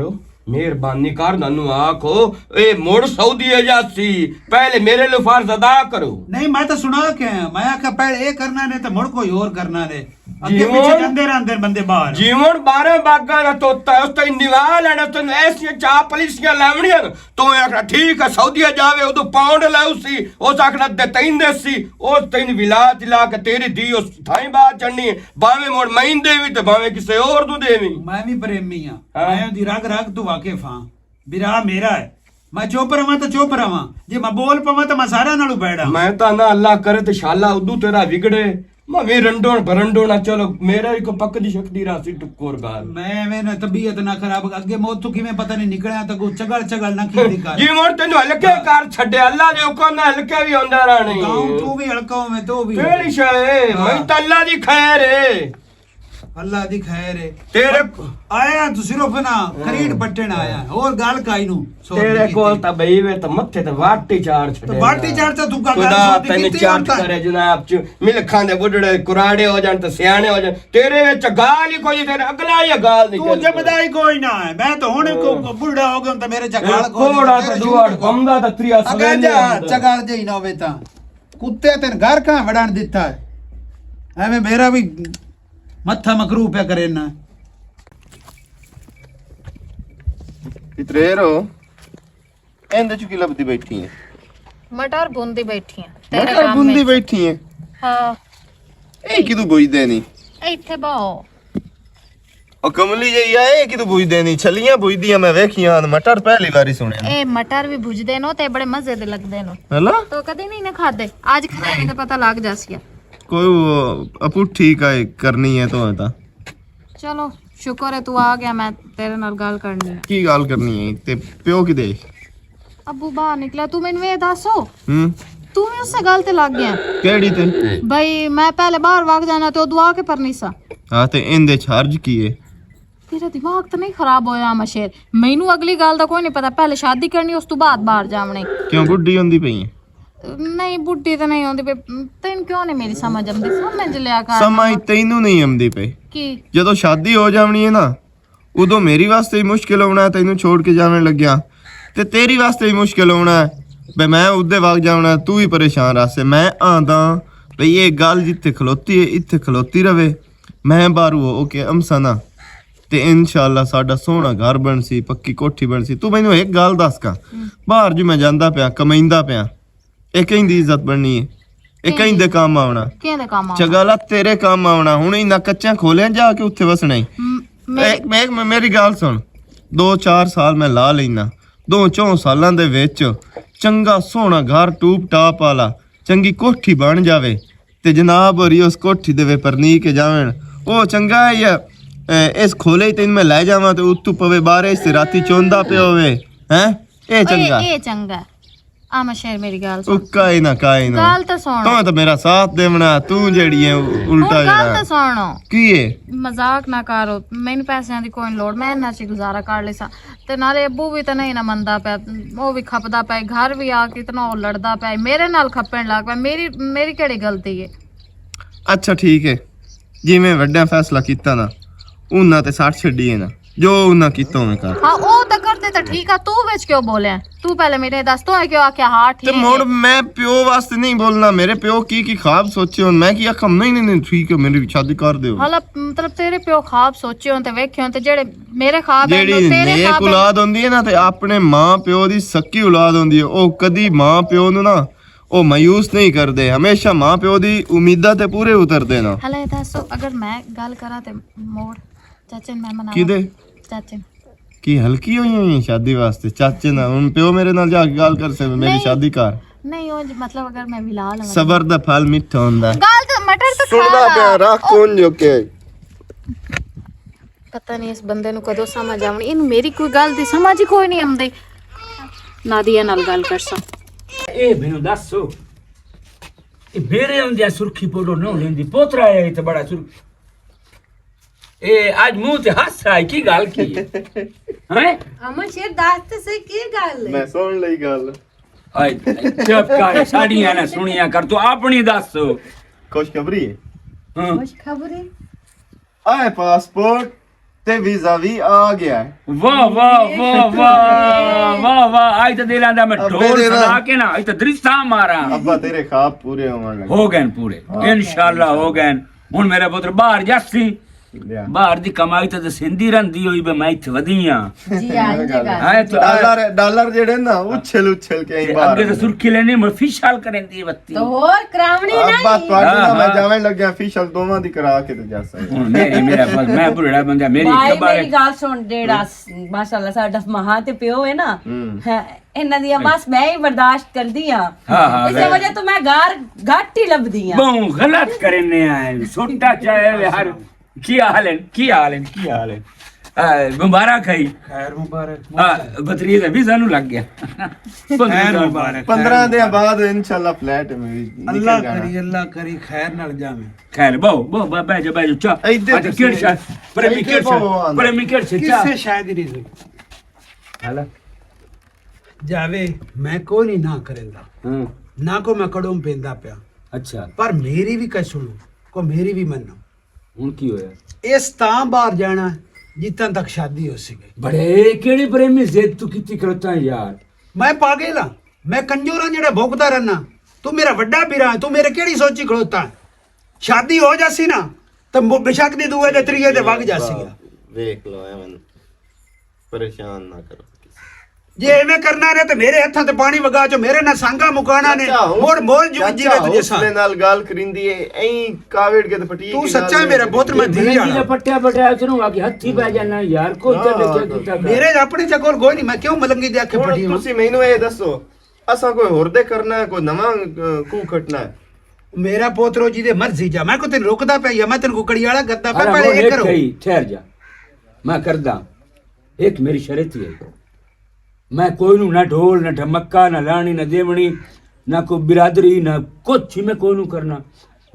مہربانی کر، نانو آکھو، اے مڑ سعودی اجازت سی، پہلے میرے لو فرض ادا کرو۔ نہیں، میں تو سنا کے آیا، میں آکھا پہلے اے کرنا نے تے مڑ کوئی اور کرنا نے۔ اگے جیون، پیچھے جاندے رہندے بندے باہر۔ جیون بارہ باغاں دا توتا ہے، اس تائیں نوا لینا، تینوں ایسیاں چاہ پالیسیاں لیونیاں نے۔ تو میں آکھنا، ٹھیک ہے، سعودیہ جاوے، ادو پاؤنڈ لاؤ سی، اس آکھنا دے تین دے سی، اس تین ولا چلا کے تیری دی اس تھائیں بات چڑھنی ہے، باویں مڑ میں دے وی تے باویں کسے اور تو دے وی۔ میں بھی پریمی ہاں، ہاں۔ میں دی رگ رگ تو واقف ہاں۔ برا میرا ہے، میں چپ رہواں تو چپ رہواں، جے میں بول پواں تو میں سارا نالوں بیڑا۔ میں تو نہ اللہ کرے تے شالا ادو تیرا وگڑے، میں وی رنڈون برنڈون آ، چلو میرا ہی کو پک دی شک دی راسی ٹکور گال۔ میں ایویں نہ طبیعت نہ خراب، اگے موت تو کیویں پتہ نہیں نکلیا، تے کو چگل چگل نہ کیتی کر۔ جی مڑ تینوں ہلکے کر چھڈے، اللہ دے حکم نہ ہلکے وی ہوندا رہنے۔ گاؤں تو بھی ہلکا ہوویں تو بھی۔ کیڑی شے ہے؟ ہاں۔ میں تے اللہ دی خیر ہے۔ اللہ دی خیر ہے۔ تیرے آیا تو صرف نا خرید پٹن آیا، اور گل کائی نو۔ تیرے کول تا بئی وے تا متھے تے واٹی چار چھڈے۔ تو واٹی چار تے تو گل خدا تینوں چٹ کرے جناب چ۔ ملکاں دے بڈڑے کراڑے ہو جان تے سیانے ہو جان، تیرے وچ گال ہی کوئی، تیرے اگلا ہی گال نہیں تو۔ جمدا ہی کوئی نہ ہے، میں تو ہن کو بڈڑا ہو گیا، تے میرے چ گال کوئی کوڑا تے دوڑ بمدا تے تریا اگا سویلے جا ہوندا۔ چگال جئی نہ ہوے تا کتے تین گھر کہاں وڑن دتا ہے؟ ایویں میرا بھی متھا مکرو پیا کرے نا۔ پترے رو، ایندے چ کی لبدی بیٹھی ہے؟ مٹر بوندی بیٹھی ہیں۔ تیرا مٹر کام بوندی ہے۔ بیٹھی ہے؟ ہاں۔ اے کدوں بوجدے نہیں؟ اے ایتھے باؤ۔ او کملی جی، اے کدوں بوجدے نہیں؟ چھلیاں بوجدیاں میں ویکھیاں، مٹر پہلی واری سنیا۔ اے مٹر بھی بوجدے نو تے بڑے مزے دے لگدے نو۔ ہلا؟ تو کدی نہیں نہ کھادے۔ اج کھانے تے پتہ لگ جاسیا۔ کوئی وہ اپو ٹھیک ہے، کرنی ہے تو ہوتا۔ چلو، شکر ہے تو آ گیا، میں تیرے نال گل کرنی ہے۔ کی گل کرنی ہے؟ تے پیو کدے؟ ابو باہر نکلا، تو مینوں اے دسو، ہوں؟ تو بھی اسے گل تے لگ گیا؟ کیڑی تے؟ بھائی، میں پہلے باہر وگ جانا تے او دعا کے پرنی سا۔ ہاں، تے ان دے چارج کی ہے؟ تیرا دماغ تو نہیں خراب ہویا، مشیر؟ مینوں اگلی گل دا کوئی نہیں پتا، پہلے شادی کرنی، اس تو بعد باہر جاونے۔ کیوں، بڈھی ہوندی پئی ہے؟ نہیں، بڈھی تے نہیں ہوندی پئی۔ تین کیوں نہیں میری سمجھ آندی؟ سمجھ لیا کر۔ سمجھ تینوں نہیں آندی پئی۔ کی؟ جدوں شادی ہو جاونی ہے نا، ادوں میری واسطے ہی مشکل ہونا ہے تینوں چھوڑ کے جاون لگیا، تے تیری واسطے ہی مشکل ہونا ہے۔ بے میں ادے وقت جاونا، تو ہی پریشان رہسے۔ میں آندا بھئی یہ گل جتھے کھلوتی ہے، اتھے کھلوتی رہے۔ میں باہروں ہو کے امسانا، تے انشاءاللہ ساڈا سوہنا گھر بنسی، پکی کوٹھی بنسی۔ تو مینوں ایک گل دس کا، باہر جو میں جاندا پیا، کمائندا پیا، اے کہیں دی عزت بننی ہے؟ اے کہیں دے کام آونا؟ کہیں دے کام آونا؟ چگالا تیرے کام آونا۔ ہن انہاں کچیاں کھولیاں جا کے اتھے وسنا ہی۔ م-، میری اے، میں، میں، میری گل سن، دو چار سال میں لا لینا، دو چون سالاں دے وچ چنگا سوہنا گھر ٹوپ ٹاپ والا، چنگی کوٹھی بن جاوے، تے جناب ہوری اس کوٹھی دے وے پرنی کے جاون۔ او چنگا ہے یا اے، اس کھولے ہی تین میں لے جاواں تے اتو پوے بارش تے راتی چوندا پیا ہوئے۔ ہیں؟ اے چنگا۔ اے چنگا۔ آ میں شیر، میری گل سن۔ او کائے نہ، کائے نہ۔ گل تے سن۔ تاں تے میرا ساتھ دیونا، توں جیڑی ہے الٹا ہن گل جیڑا۔ تے سن۔ کی ہے؟ مذاق نہ کرو، مینوں پیسیاں دی کوئی لوڑ، میں انہاں چ گزارا کر لیساں۔ تے نالے ابو وی تے نہیں نہ مندا پیا، او وی کھپدا پیا، گھر وی آ کے اتنا او لڑدا پیا، میرے نال کھپن لگ پیا، میری، میری کیڑی غلطی ہے؟ اچھا ٹھیک ہے، جی میں وڈا فیصلہ کیتا نا، انہاں تے سٹ چھڈی ہے نا، جو انہاں کیتا میں کر۔ ہاں، او تے کرتے تے ٹھیک آ، تو وچ کیوں بولے؟ تو پہلے میرے دس، تو ہے کیوں آکھیا؟ ہاں، تے ٹھیک مڑ ہے۔ میں پیو واسطے نہیں بولنا، میرے پیو کی کی خواب سوچے ہون، میں کی آکھاں، نہیں، نہیں، نہیں، ٹھیک ہے، میری شادی کر دیو۔ حالا مطلب تیرے پیو خواب سوچے ہون تے ویکھے ہون تے جڑے میرے خواب ہیں، جیڑی تیرے نیک خواب ہیں۔ اولاد ہوندی ہے نا، تے اپنے ماں پیو دی سکی اولاد ہوندی ہے، او کدی ماں پیو نو نا، او مایوس نہیں کردے، ہمیشہ ماں پیو دی امیداں تے پورے اتردے نا۔ ہلے دسو، اگر میں گل کراں تے موڑ چاچے نوں میں مناواں۔ کدے؟ چاچے نوں۔ کی ہلکی ہوئی ہوئی ہے شادی واسطے؟ چاچے نال ہن پیو میرے نال جا کے گل کر سے، میری نہیں۔ شادی کر۔ نہیں، او جی، مطلب اگر میں ولا لواں۔ صبر دا پھل میٹھا ہوندا ہے۔ گل تے مٹر تے کھا سندا لا۔ پیا، رکھ کون جو کے۔ پتہ نہیں اس بندے نوں کدوں سمجھ آونی۔ اینوں میری کوئی گل دی سمجھ ہی کوئی نہیں آندی۔ نادیہ نال گل کرساں۔ اے مینوں دس سو، اے میرے ہوندے سرخی پاؤڈر نہ لیندی، پوترا آیا تے بڑا سرخ۔ اے اج منہ تے ہس آئی، کی گل کی ہے؟ ہیں؟ امن شیر، دس تے صحیح، کی گل ہے؟ میں سن لئی گل۔ آئے، چپ کر، ساڈیاں نہ سنیاں کر، تو اپنی دس۔ خوشخبری ہے۔ ہاں۔ خوشخبری؟ آئے پاسپورٹ تے ویزا وی آ گیا ہے۔ واہ، واہ، واہ، واہ، واہ، واہ، آج تے دلاں دا میں ابے ڈھول دے سجا نا۔ کے نا، آج تے درستاں ماراں۔ ابا تیرے خواب پورے ہون لگے۔ ہو گئے پورے۔ ہاں۔ انشاءاللہ ہو گئے۔ ہن میرا پتر باہر جاسی۔ لیا۔ باہر دی کمائی تے سندھی رہندی ہوئی بے میں اتھے ودی ہاں۔ جی، آ جی گل۔ ہاں، تو ڈالر، ڈالر جڑے نا، اچھل اچھل کے ہی تے باہر اگے تے آندے۔ سرخی لینی، میں فش حال کریں دی وتی۔ تو ہور کراونی ابا نہیں۔ تواڈے ہاں، نال میں ہاں۔ جاویں لگیا فش حال دوواں دی کرا کے تے جاسا۔ ہن میری، میرا بس، میں بڑا بندہ، میری بھائی، خبر میری ہے۔ گل سن، جیڑا س-، ماشاءاللہ ساڈا ماں تے پیو ہے نا، ہوں۔ ہاں، انہاں دی بس میں ہی برداشت کردی ہاں۔ ہاں، ہاں، اسے میں وجہ تو میں گار گھٹ ہی لبدی ہاں۔ بہوں غلط کرنے آئے، چھوٹا چاہے ہر کی حال ہے؟ کی حال ہے؟ کی حال ہے؟ آ، مبارک ہے۔ خیر مبارک۔ آ، بطریز ابھی سانو لگ گیا۔ خیر مبارک، پندرہ خیر دن مبارک۔ بعد انشاءاللہ فلیٹ میں بھی نکل اللہ جانا۔ کری، اللہ کری، خیر نال جاویں۔ خیر، بہو، بہو، بہو، بہو، بہو، چا۔ ایدے اج تے کیڑ سے، شاہ، پر ایمی ایدے کیڑ سے، بہو آندا۔ پر ایمی کیڑ سے، کسے چا۔ شاہ دی نہیں۔ حالا۔ جاوے، میں کوئی نہیں نہ کریندا۔ ہاں۔ نہ کو میں کڑوں پیندا پیا۔ اچھا۔ پر میری بھی کہہ سنو، کو میری بھی منو۔ ہن کی ہویا؟ اس تاں باہر جانا جتاں تک شادی ہو سکے۔ بڑے کیڑی پریمی ضد تو کیتی کرتا ہے یار؟ میں پاگل ہاں، میں کنجور ہاں جڑا بھوکدا رہنا۔ تو میرا وڈا بھرا ہے، تو میرے کیڑی سوچی کھڑوتا ہے؟ شادی ہو جاسی نا، تو مو-، بشک دی دوئے دے تریے دے وگ جاسی گا۔ ویکھ لو ایویں پریشان نہ کرو۔ جے ایویں کرنا رہے تے میرے ہتھاں تے پانی وگا جو میرے نال سانگا مکانا نے، چاچا، ہو-، مڑ مول جو چاچا، جیوت جیسا۔ حوصلے نال گل کریندی ہے، ایں کاوڑ کے تے پٹی تو کے سچا گل میرا کریندی پتر، ہے۔ میں دھی ملنگی والا۔ دا پٹیا پٹیا چنو آ کے ہتھی پہ جانا یار، کوئی ہاں، تے لکھیا ہاں۔ کیتا کر۔ میرے اپنے چکول کوئی نہیں، میں کیوں ملنگی دے آکھے ہن پٹی ہوں؟ تسی مینوں اے دسو، اساں کوئی ہور دے کرنا ہے، کوئی نواں، اہ، کو کھٹنا ہے؟ میرا پوترو جی دے مرضی جا، میں کو تین روکدا پیا یا میں تین کو کڑیالا کردا پیا، ارے پہلے وہ اے ایک کرو۔ کہی، ٹھہر جا، میں کردا۔ ایک میری شرط ہی ہے، میں کوئی نوں نہ ڈھول، نہ ڈھمکا، نہ لانی، نہ دیونی، نہ کوئی برادری، نہ کچھ میں کوئی نوں کرنا۔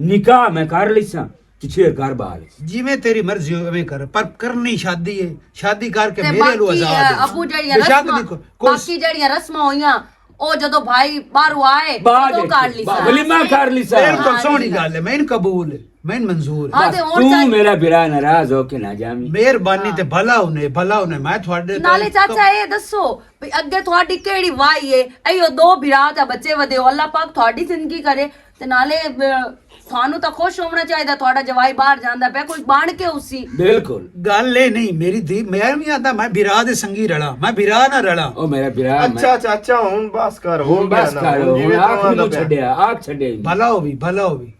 نکاح میں کر لیساں، تے چھیر گھر بہا لیساں۔ جویں تیری مرضی ہو، اویں کر، پر کرنی شادی ہے، شادی کر کے تے میرے لو باقی، آزاد ہے۔ ابو جیڑیاں بے شک رسماں، دی کو-، کوئی باقی جیڑیاں رسماں ہوئیاں، او جدوں بھائی باہروں آئے، بعد ادوں وچ، کر لیساں۔ ولی میں کر لیساں۔ بالکل ہاں، سوہنی جی۔ گل ہے، میں قبول ہے۔ میں منظور ہے۔ ہاں، بس تے ہن توں چاچا میرا بھرا ناراض ہو کے نہ جاویں۔ مہربانی تے بھلا ہونے، بھلا ہونے، میں تھوڑے نالے چاچا اے دسو، بھی اگے تھوڑی کیڑی واہی ہے؟ ایو دو بھرا تے بچے ودے ہو، اللہ پاک تھوڑی زندگی کرے۔ تے نالے، ب-، تھانوں تاں خوش ہونا چاہیدا، تھوڑا جوائی باہر جاندا پیا، کوئی بن کے اسی۔ بالکل۔ گل اے نہیں، میری دھی، میں بھی آندا، میں بھرا دے سنگی رلا، میں بھرا نہ رلا۔ او میرا بھرا، میں اچھا، چاچا، ہن بس کر، ہو ہن گیا بس نا، کر، ہن ہن جیویں آکھ توں آندا نوں پیا۔ چھڈیا، آکھ چھڈیا۔ بھلا ہووی، بھلا ہووی۔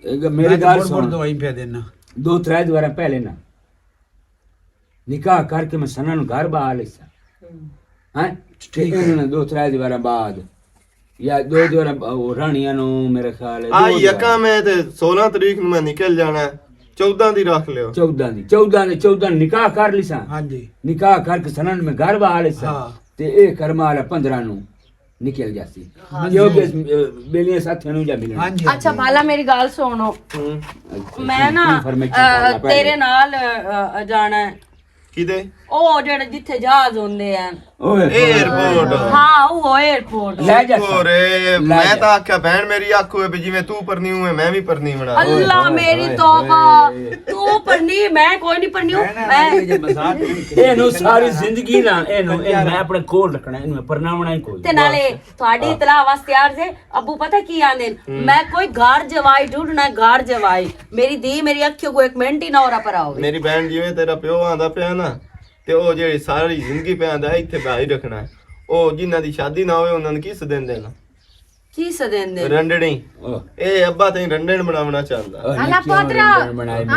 اے گ-، میری میں تے گل بڑ بڑ سن۔ دوائی پیا دینا۔ دو ترے دوارا پہلے نا نکاح کر کے میں سنا نوں گھر بہا لیسا۔ ہاں؟ ٹھیک ہے۔ انہاں نے دو ترے دوارا بعد یا دو دوارا ب-، او رانیاں نوں میرے خیال ہے آ دو دوارا۔ یکم ہے تے سولہ تاریخ نوں میں نکل جانا ہے۔ چودہ دی رکھ لیو۔ چودہ دی، چودہ نے، چودہ نکاح کر لیساں۔ ہاں جی۔ نکاح کر کے سنن میں گھر بہا لیساں۔ ہاں۔ تے اے کرما والا پندرہ نو نکل جاسی۔ ہاں۔ کیونکہ اس، اے، بیلیاں ساتھیاں نوں جا ملنا۔ ہاں جی، ہاں اچھا، جی۔ بھالا میری گل سنو۔ ہوں۔ میں نا، توں فرمائشاں اے، کر لا پہلے۔ تیرے نال، اے، اے، جانا ہے۔ کدے؟ او جڑے جتھے جہاز ہوندے ہیں۔ اوئے، ایئرپورٹ۔ ہاں، او ایئرپورٹ۔ لے جا شکر اے، لے میں جا۔ تاں آکھیا بہن میری آکھو اے بھی جویں تو پرنی ہوئے میں بھی پرنی بنا۔ اللہ، اوئے، میری اوئے، توبہ۔ اوئے۔ تو پرنی، میں کوئی نہیں پرنی ہوں۔ میں نہ، میں یہ مذاق نہیں کری۔ اینو ساری زندگی نا، اینو، اینو میں اپنے کول رکھنا، اینو میں پرناونا ہی کوئی۔ تے نالے تہاڈی اطلاع واسطے عرض ہے، ابو پتہ کی آندے نے؟ میں کوئی گھر جوائی ڈھونڈنا ہے، گھر جوائی۔ میری دھی میری اکھیوں کو ایک منٹ ہی نہ ہو رہا پر آؤ۔ میری بہن جویں تیرا پیو آندا پیا نا، تے او جڑی ساری زندگی پہ آندا ہے، ایتھے باہر رکھنا ہے۔ او جنہاں دی شادی نہ ہوئے، انہاں نے کی سدین دینا؟ کی سدین دے؟ رنڈنی۔ اے ابا تیں رنڈن بناونا چاہندا۔ الا پوترا،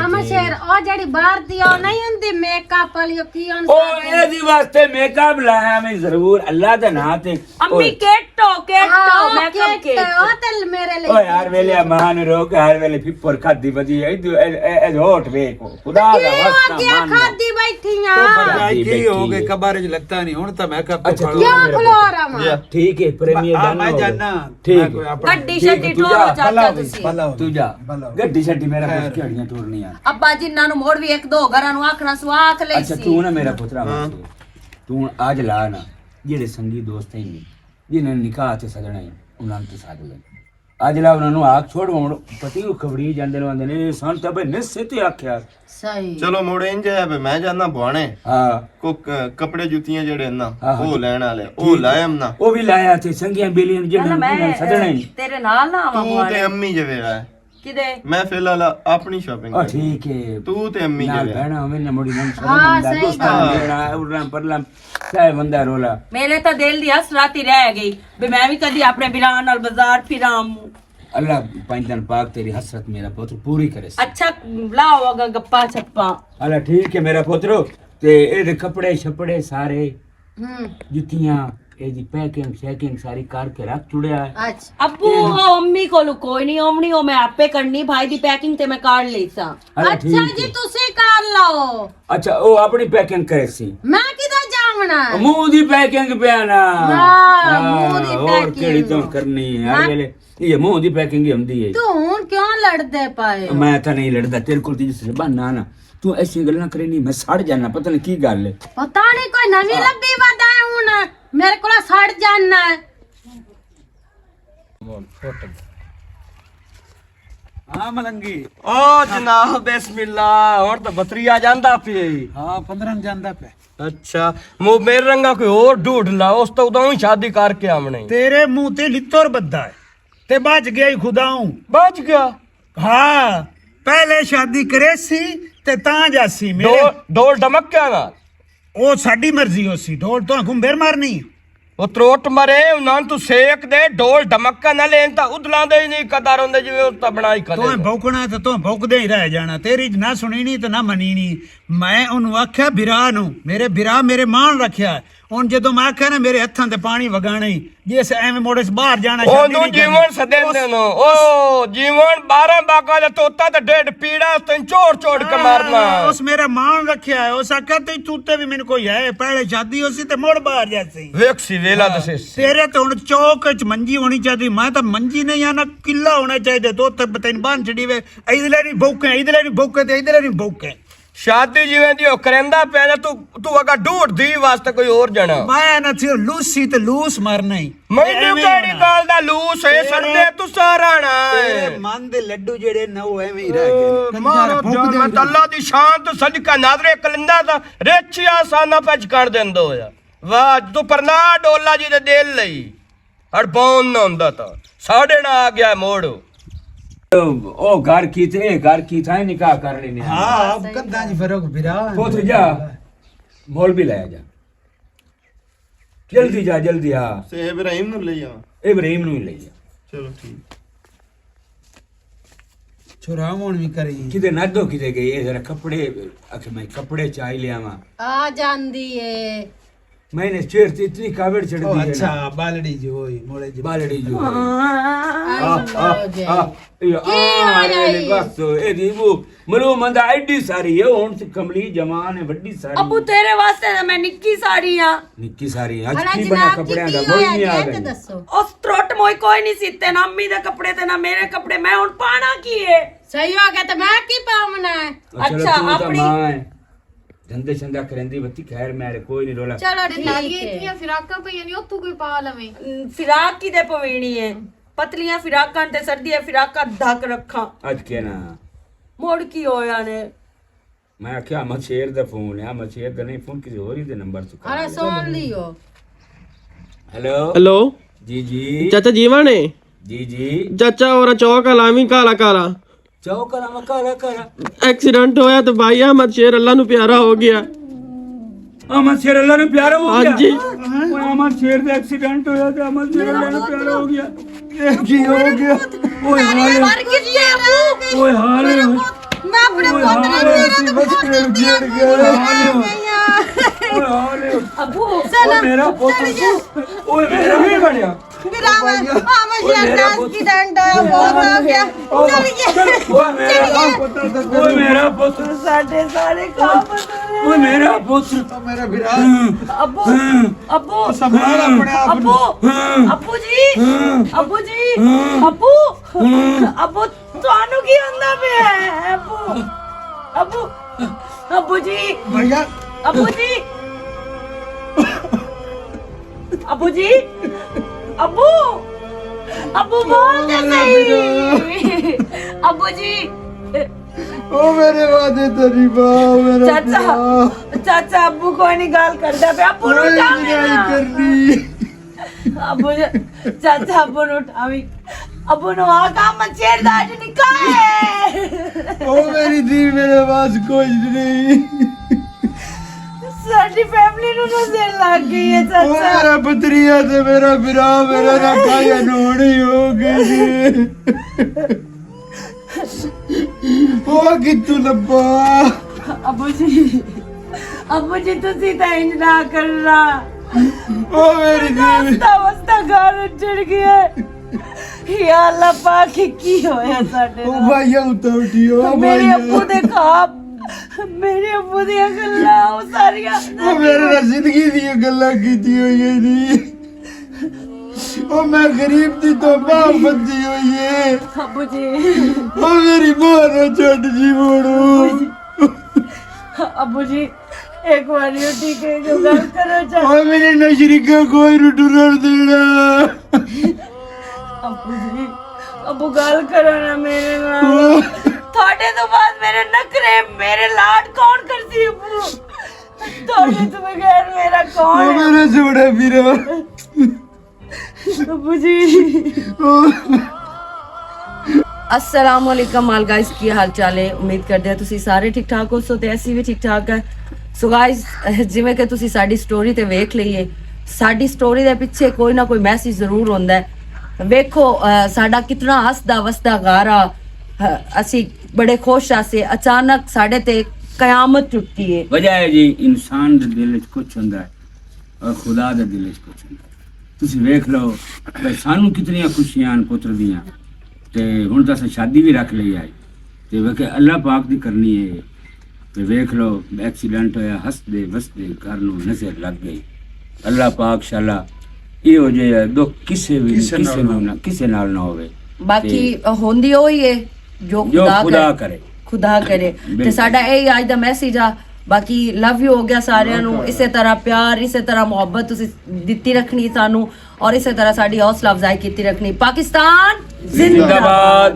آما شیر، او جڑی باہر دی او نہیں ہوندی میک اپ والی، او کی ہون او ساتھ اے دی واسطے میک اپ لایا میں ضرور، اللہ دے نام تے۔ امی کیٹو، کیٹو، ہاں، میک اپ کیٹ۔ او تل میرے لئی او یار، ویلے مان رو کہ ہر ویلے پھپر کھادی ودی ہے، اے، اے، اے ہوٹ ویکھو۔ خدا دا واسطہ مان۔ کھادی بیٹھی آ۔ تو بھرجائی کی ہو گئی، قبر وچ لگتا نہیں، ہن تاں میک اپ تو اچھا، پڑھو۔ کیا کھلو رہا واں؟ ٹھیک ہے، پریمی میں جانا۔ ٹھیک ہے۔ گڈی شڈی ٹورو چاچا تسی۔ تو جا۔ گڈی شڈی میرا کچھ کیڑیاں ٹورنیاں۔ ابا جی انہاں نوں موڑ وی ایک دو گھراں نوں آکھنا سو آکھ لئی سی۔ اچھا، تو نا میرا پترا مان سو۔ تو ہن اج لا نا، جڑے سنگی دوست ہیں، جنہاں نے نکاح تے سدنا ہے، انہاں نے تے سد لے۔ اج لا انہاں نوں آکھ چھوڑ، ہن پتی او کھوڑی جاندے نوں آندے نے، سن تے بھئی نس تے آکھیا۔ صحیح۔ چلو مڑ انج ہے بھئی میں جانا بوانے۔ ہاں۔ کو ک-، کپڑے جتیاں جڑے نا، ہاں، ہاں، او ٹھیک۔ لین والے، او ٹھیک ہے۔ لائے ہم نا۔ او وی لایا تے سنگیاں بیلیاں جڑے چلو میں، سدنے۔ تیرے نال نہ آواں تو تے بوانے۔ امی جے ویڑا ہے۔ کدے؟ میں فی الحال اپنی شاپنگ آ، کرنی۔ ٹھیک ہے۔ تو تے امی نال جے ویڑا۔ بہنا ہووے نہ مڑی نہ ہاں، سدن دا صحیح دوستاں گل۔ ویڑا، اڑنا پرلا، کیا بندہ رولا۔ میرے تاں دل دی ہس راتی رہ گئی، بھی میں وی کدی اپنے بھرا نال بازار پھر آواں۔ اللہ پنج دن پاک تیری حسرت میرا پتر پوری کرے سی۔ اچھا، لاؤ اگا گپا چھپا۔ اللہ ٹھیک ہے میرا پتر، تے اے دے کپڑے شپڑے سارے، ہوں۔ جتیاں، اے دی پیکنگ شیکنگ ساری کر کے رکھ چھڑیا ہے۔ اچھا۔ ابو، او امی کولوں کوئی نہیں آونی، او میں آپے کرنی، بھائی دی پیکنگ تے میں کر لئی سا۔ اللہ اچھا ٹھیک جی، ہے۔ تسی کر لو۔ اچھا، او اپنی پیکنگ کرے سی۔ میں کدھر جاونا ہے؟ منہ دی پیکنگ پیا نا۔ ہاں، ہاں، منہ دی اور پیکنگ۔ کیڑی تو کرنی ہے، ہر ہاں۔ ویلے یہ منہ دی پیکنگ ہی ہوندی ہے۔ تو ہن کیوں لڑدے پائے ہو؟ میں تاں نہیں لڑدا، تیرے کول تے جس بہانا نا۔ تو ایسی گلاں کرے نہیں، میں سڑ جانا، پتہ نہیں کی گل ہے۔ پتہ نہیں کوئی نویں ہاں۔ لبھی ودا ہے ہن، میرے کول سڑ جانا ہے۔ ہاں ملنگی۔ او جناب، بسم اللہ، ہن تاں بتری آ جاندا پی۔ ہاں، پندرہ جاندا پی۔ اچھا، مو میرے رنگا کوئی اور ڈھونڈ لا، اس تو ادوں ہی شادی کر کے آونے۔ تیرے منہ تے لتر بدا ہے۔ تے بچ گیا ہی خدا ہوں۔ بچ گیا؟ ہاں، پہلے شادی کرے سی تے تاں جاسی میرے۔ ڈول، ڈول ڈمکیا نال۔ او ساڈی مرضی ہو سی، ڈول تو گمبر مارنی۔ او تروٹ مرے، انہاں تو سیک دے، ڈول ڈمکا نہ لین تا ادلاں دے ہی نہیں قدر ہوندے جویں اس تا بنائی کھلے تو نے۔ بھوکنا تے تو بھوک دے ہی رہ جانا، تیری نہ سنینی تے نہ منینی۔ میں انہوں آکھیا بھرا نو، میرے بھرا میرے مان رکھیا۔ ہن جدوں میں آکھیا نا میرے ہتھاں تے پانی وگانا ہی، جی اس ایویں مڑ اس باہر جانا، شادی اونوں نہیں کرنی۔ جیون سدیندے نو۔ او جیون بارہ باغاں دا طوطا تے ڈیڈ پیڑا اس تیں چوڑ چوڑ کے مارنا۔ اس میرا مان رکھیا ہے، اس آکھیا تے طوطے بھی میرے کوئی ہے، پہلے شادی ہو سی تے مڑ باہر جاسی۔ ویکھ سی ویلا ہاں۔ دسے سی۔ تیرے تے ہن چوک وچ منجی ہونی چاہیے، میں تاں منجی نہیں آنا، قلعہ ہونا چاہیے، تو تے تین بان چھڑی وے، ادلے نہیں بھوکے، ادلے نہیں بھوکے تے ادلے نہیں بھوکے۔ شادی جیویں دی او کریندا پیا نا، تو، تو اگا ڈوڑ دی واسطے کوئی اور جنا۔ میں نہ تھی لوسی تے لوس مرنا ہی۔ مینوں ایویں کیڑی ہونا۔ گل دا لوس ہے، تیرے، سردے تو سارا نا ہے۔ تیرے من دے لڈو جڑے نہ او ایویں ہی رہ گئے۔ او، کنجر مارو پھک جان، دے میں تے اللہ دی شان تو صدقہ نادرے کلندہ دا ریچی آسانہ پچ کر دیندو ہویا۔ واہ، تو پرنا ڈولا جی دے دل لئی۔ ہڑبون نہ ہوندا تاں ساڈے نال آ گیا موڑ۔ او گھر کیتے، گھر کیتا ہے، نکاح کر لینے ہیں۔ ہاں، اب کداں جی فرق بھرا۔ پوتر جا، مول بھی لے جا۔ جلدی جا، جلدی آ۔ سے ابراہیم نو لے جا۔ ابراہیم نو ہی لے جا۔ چلو ٹھیک۔ چھڑا ہون بھی کریں۔ کدے نہ دو، کدے گئے، اے ذرا کپڑے، آکھے میں کپڑے چائی لیا واں۔ آ جاندی ہے۔ میں نے شیر سے اتنی کاوڑ چڑھ او دی ہے نا۔ اچھا، بالڑی جو ہوئی، موڑے جو۔ بالڑی جو ہوئی۔ آ، آ، آ، یہ آ، آ، یہ بس، اے دی وہ، ملو مندا ایڈی ساری ہے، ہن تے کملی جوان ہے، وڈی ساری ابو، ہے۔ تیرے واسطے تے میں نکی ساری ہاں۔ نکی ساری ہے، اج بڑا کی بنا جناب جی، کپڑیاں دا، کی موئی ہویا نہیں آ جی، گئی۔ تے دسو۔ اس تروٹ موئی کوئی نہیں سیتے، نہ امی دے کپڑے تے نہ میرے کپڑے، میں ہن پانا کی ہے؟ صحیح ہو گیا، تے میں کی پاونا ہے؟ او چلو، اچھا، تو تاں اپنی ماں ہے۔ دھندے شندہ کریندی وتی، خیر میرے کوئی نہیں رولا۔ چلو ٹھیک ہے۔ یہ فراقاں پہ یعنی اتھوں کوئی پا لویں۔ فراق کی دے پوینی ہے؟ پتلیاں فراقاں تے سردیاں فراقاں دھک رکھاں۔ اج کے نا؟ مڑ کی ہویا نے؟ میں آکھیا، احمد شیر دا فون ہے، احمد شیر دا نہیں فون، کسی ہور ہی دے نمبر تو کر۔ ارے سون لیو۔ ہیلو۔ ہیلو۔ جی، جی۔ چاچا جیون ہے؟ جی، جی۔ چاچا، اور چوک علامی کالا کالا۔ چوک علامی کالا کالا۔ ایکسیڈنٹ ہویا تے بھائی احمد شیر اللہ نو پیارا ہو گیا۔ احمد شیر اللہ نو پیارا ہو گیا؟ ہاں جی۔ اوئے، احمد شیر دا ایکسیڈنٹ ہویا تے احمد شیر اللہ نو پیارا ہو گیا۔ اے کی ہو گیا؟ اوئے ہالے۔ مر گئی ہے ابو۔ اوئے ہالے۔ میں اپنے اوئے پوترے ہالے، میرا تے بس پوترے پیر گڑ گیا۔ اوئے ہالے۔ ابو۔ اوئے میرا پوتر۔ اوئے میرا نہیں بنیا۔ میرا، ہاں، میں یہ ایکسیڈنٹ ہے، بہت ہو گیا۔ چل گیا۔ اوئے میرا پتر، اوئے میرا پتر۔ ساڈے سارے کام بدل گئے۔ اوئے میرا پتر۔ او میرا بھرا۔ ابو، ابو، سنبھال اپنے آپ ابو، ابو جی، ابو جی، ابو، ابو، تانوں کی ہوندا پیا ہے؟ ابو، ابو، ابو جی، بھیا۔ ابو جی۔ ابو جی، ابو، ابو بول دے صحیح۔ ابو جی۔ او میرے وعدے تیری ماں، میرا چاچا، پیار۔ چاچا، ابو کوئی نہیں گل کردا پیا، ابو نوں کوئی اٹھاویں نہیں نا۔ کرنی۔ ابو جی، چاچا، ابو نوں اٹھاویں۔ ابو نوں آ کام مچیر دا اج نکاح ہے۔ او میری دھی، میرے پاس کچھ نہیں۔ ساڈی فیملی نوں نظر لگ گئی ہے، او چاچا۔ میرا پتریا تے میرا بھرا، میرا نہ کھایا نوڑی ہو گئی۔ او کتوں لبا؟ ابو جی، ابو جی، تسی تے انج نہ کرنا۔ او میری دیوی۔ وستا وستا گھر اجڑ گیا۔ یا اللہ پاک، کی ہویا ساڈے او نال؟ بھائی، اٹھو، اٹھو، او میرے بھائی۔ ابو دے خواب، میرے ابو دیاں گلاں، او ساریاں او میرے نال زندگی دیاں گلاں کیتی ہوئی ہے جی۔ او میں غریب دی توبہ بندی ہوئی ہے۔ ابو جی۔ او میری ماں نہ چھڈ جی موڑو۔ ابو جی، ایک بار یو ٹی کے جو گل کرو چا۔ او میرے نشریکا کوئی نو ٹرن دینا۔ ابو جی، ابو گل کرو نا میرے نال۔ او۔ تھوڑے تو بعد میرے نخرے، میرے لاڈ کون کرسی ابو؟ تھوڑے تو بغیر میرا کون او ہے؟ میرا جوڑا میرا۔ ابو جی۔ السلام علیکم آل گائز، کی حال چال ہے؟ امید کردے ہیں تسی سارے ٹھیک ٹھاک ہو سو تے اسی بھی ٹھیک ٹھاک ہے۔ سو گائز، جویں کہ تسی ساڈی سٹوری تے ویکھ لئی ہے، ساڈی سٹوری دے پیچھے کوئی نہ کوئی میسج ضرور ہوندا ہے۔ ویکھو، آ، ساڈا کتنا ہسدا وسدا گھر آ، آ، اسی بڑے خوش آ سے، اچانک ساڈے تے قیامت ٹوٹی ہے۔ وجہ ہے جی، انسان دے دل وچ کچھ ہوندا ہے اور خدا دے دل وچ کچھ ہوندا ہے۔ تسی ویکھ لو کہ سانوں کتنیاں خوشیاں ہن پتر دیاں، تے ہن تاں اساں شادی وی رکھ لئی آئی، تے ویکھے اللہ پاک دی کرنی ہے۔ تے ویکھ لو، ایکسیڈنٹ ہویا، ہسدے وسدے گھر نوں نظر لگ گئی۔ اللہ پاک شالا ایہو جہا دکھ کسے وی، کسے کسے نال نہ نوں نہ، کسے نال نہ ہووے۔ باقی تے ہوندی ہوئی ہے جو جو خدا خدا کرے۔ کرے۔ خدا کرے۔ تے بالکل۔ ساڈا اے ہی اج دا میسج آ۔ باقی لو یو ہو گیا ساریاں نوں، اسے طرح پیار، اسے طرح محبت تسی دتی رکھنی سانوں، اور اسے طرح ساڈی حوصلہ افزائی کیتی رکھنی۔ پاکستان زندہ زندہ باد۔ باد۔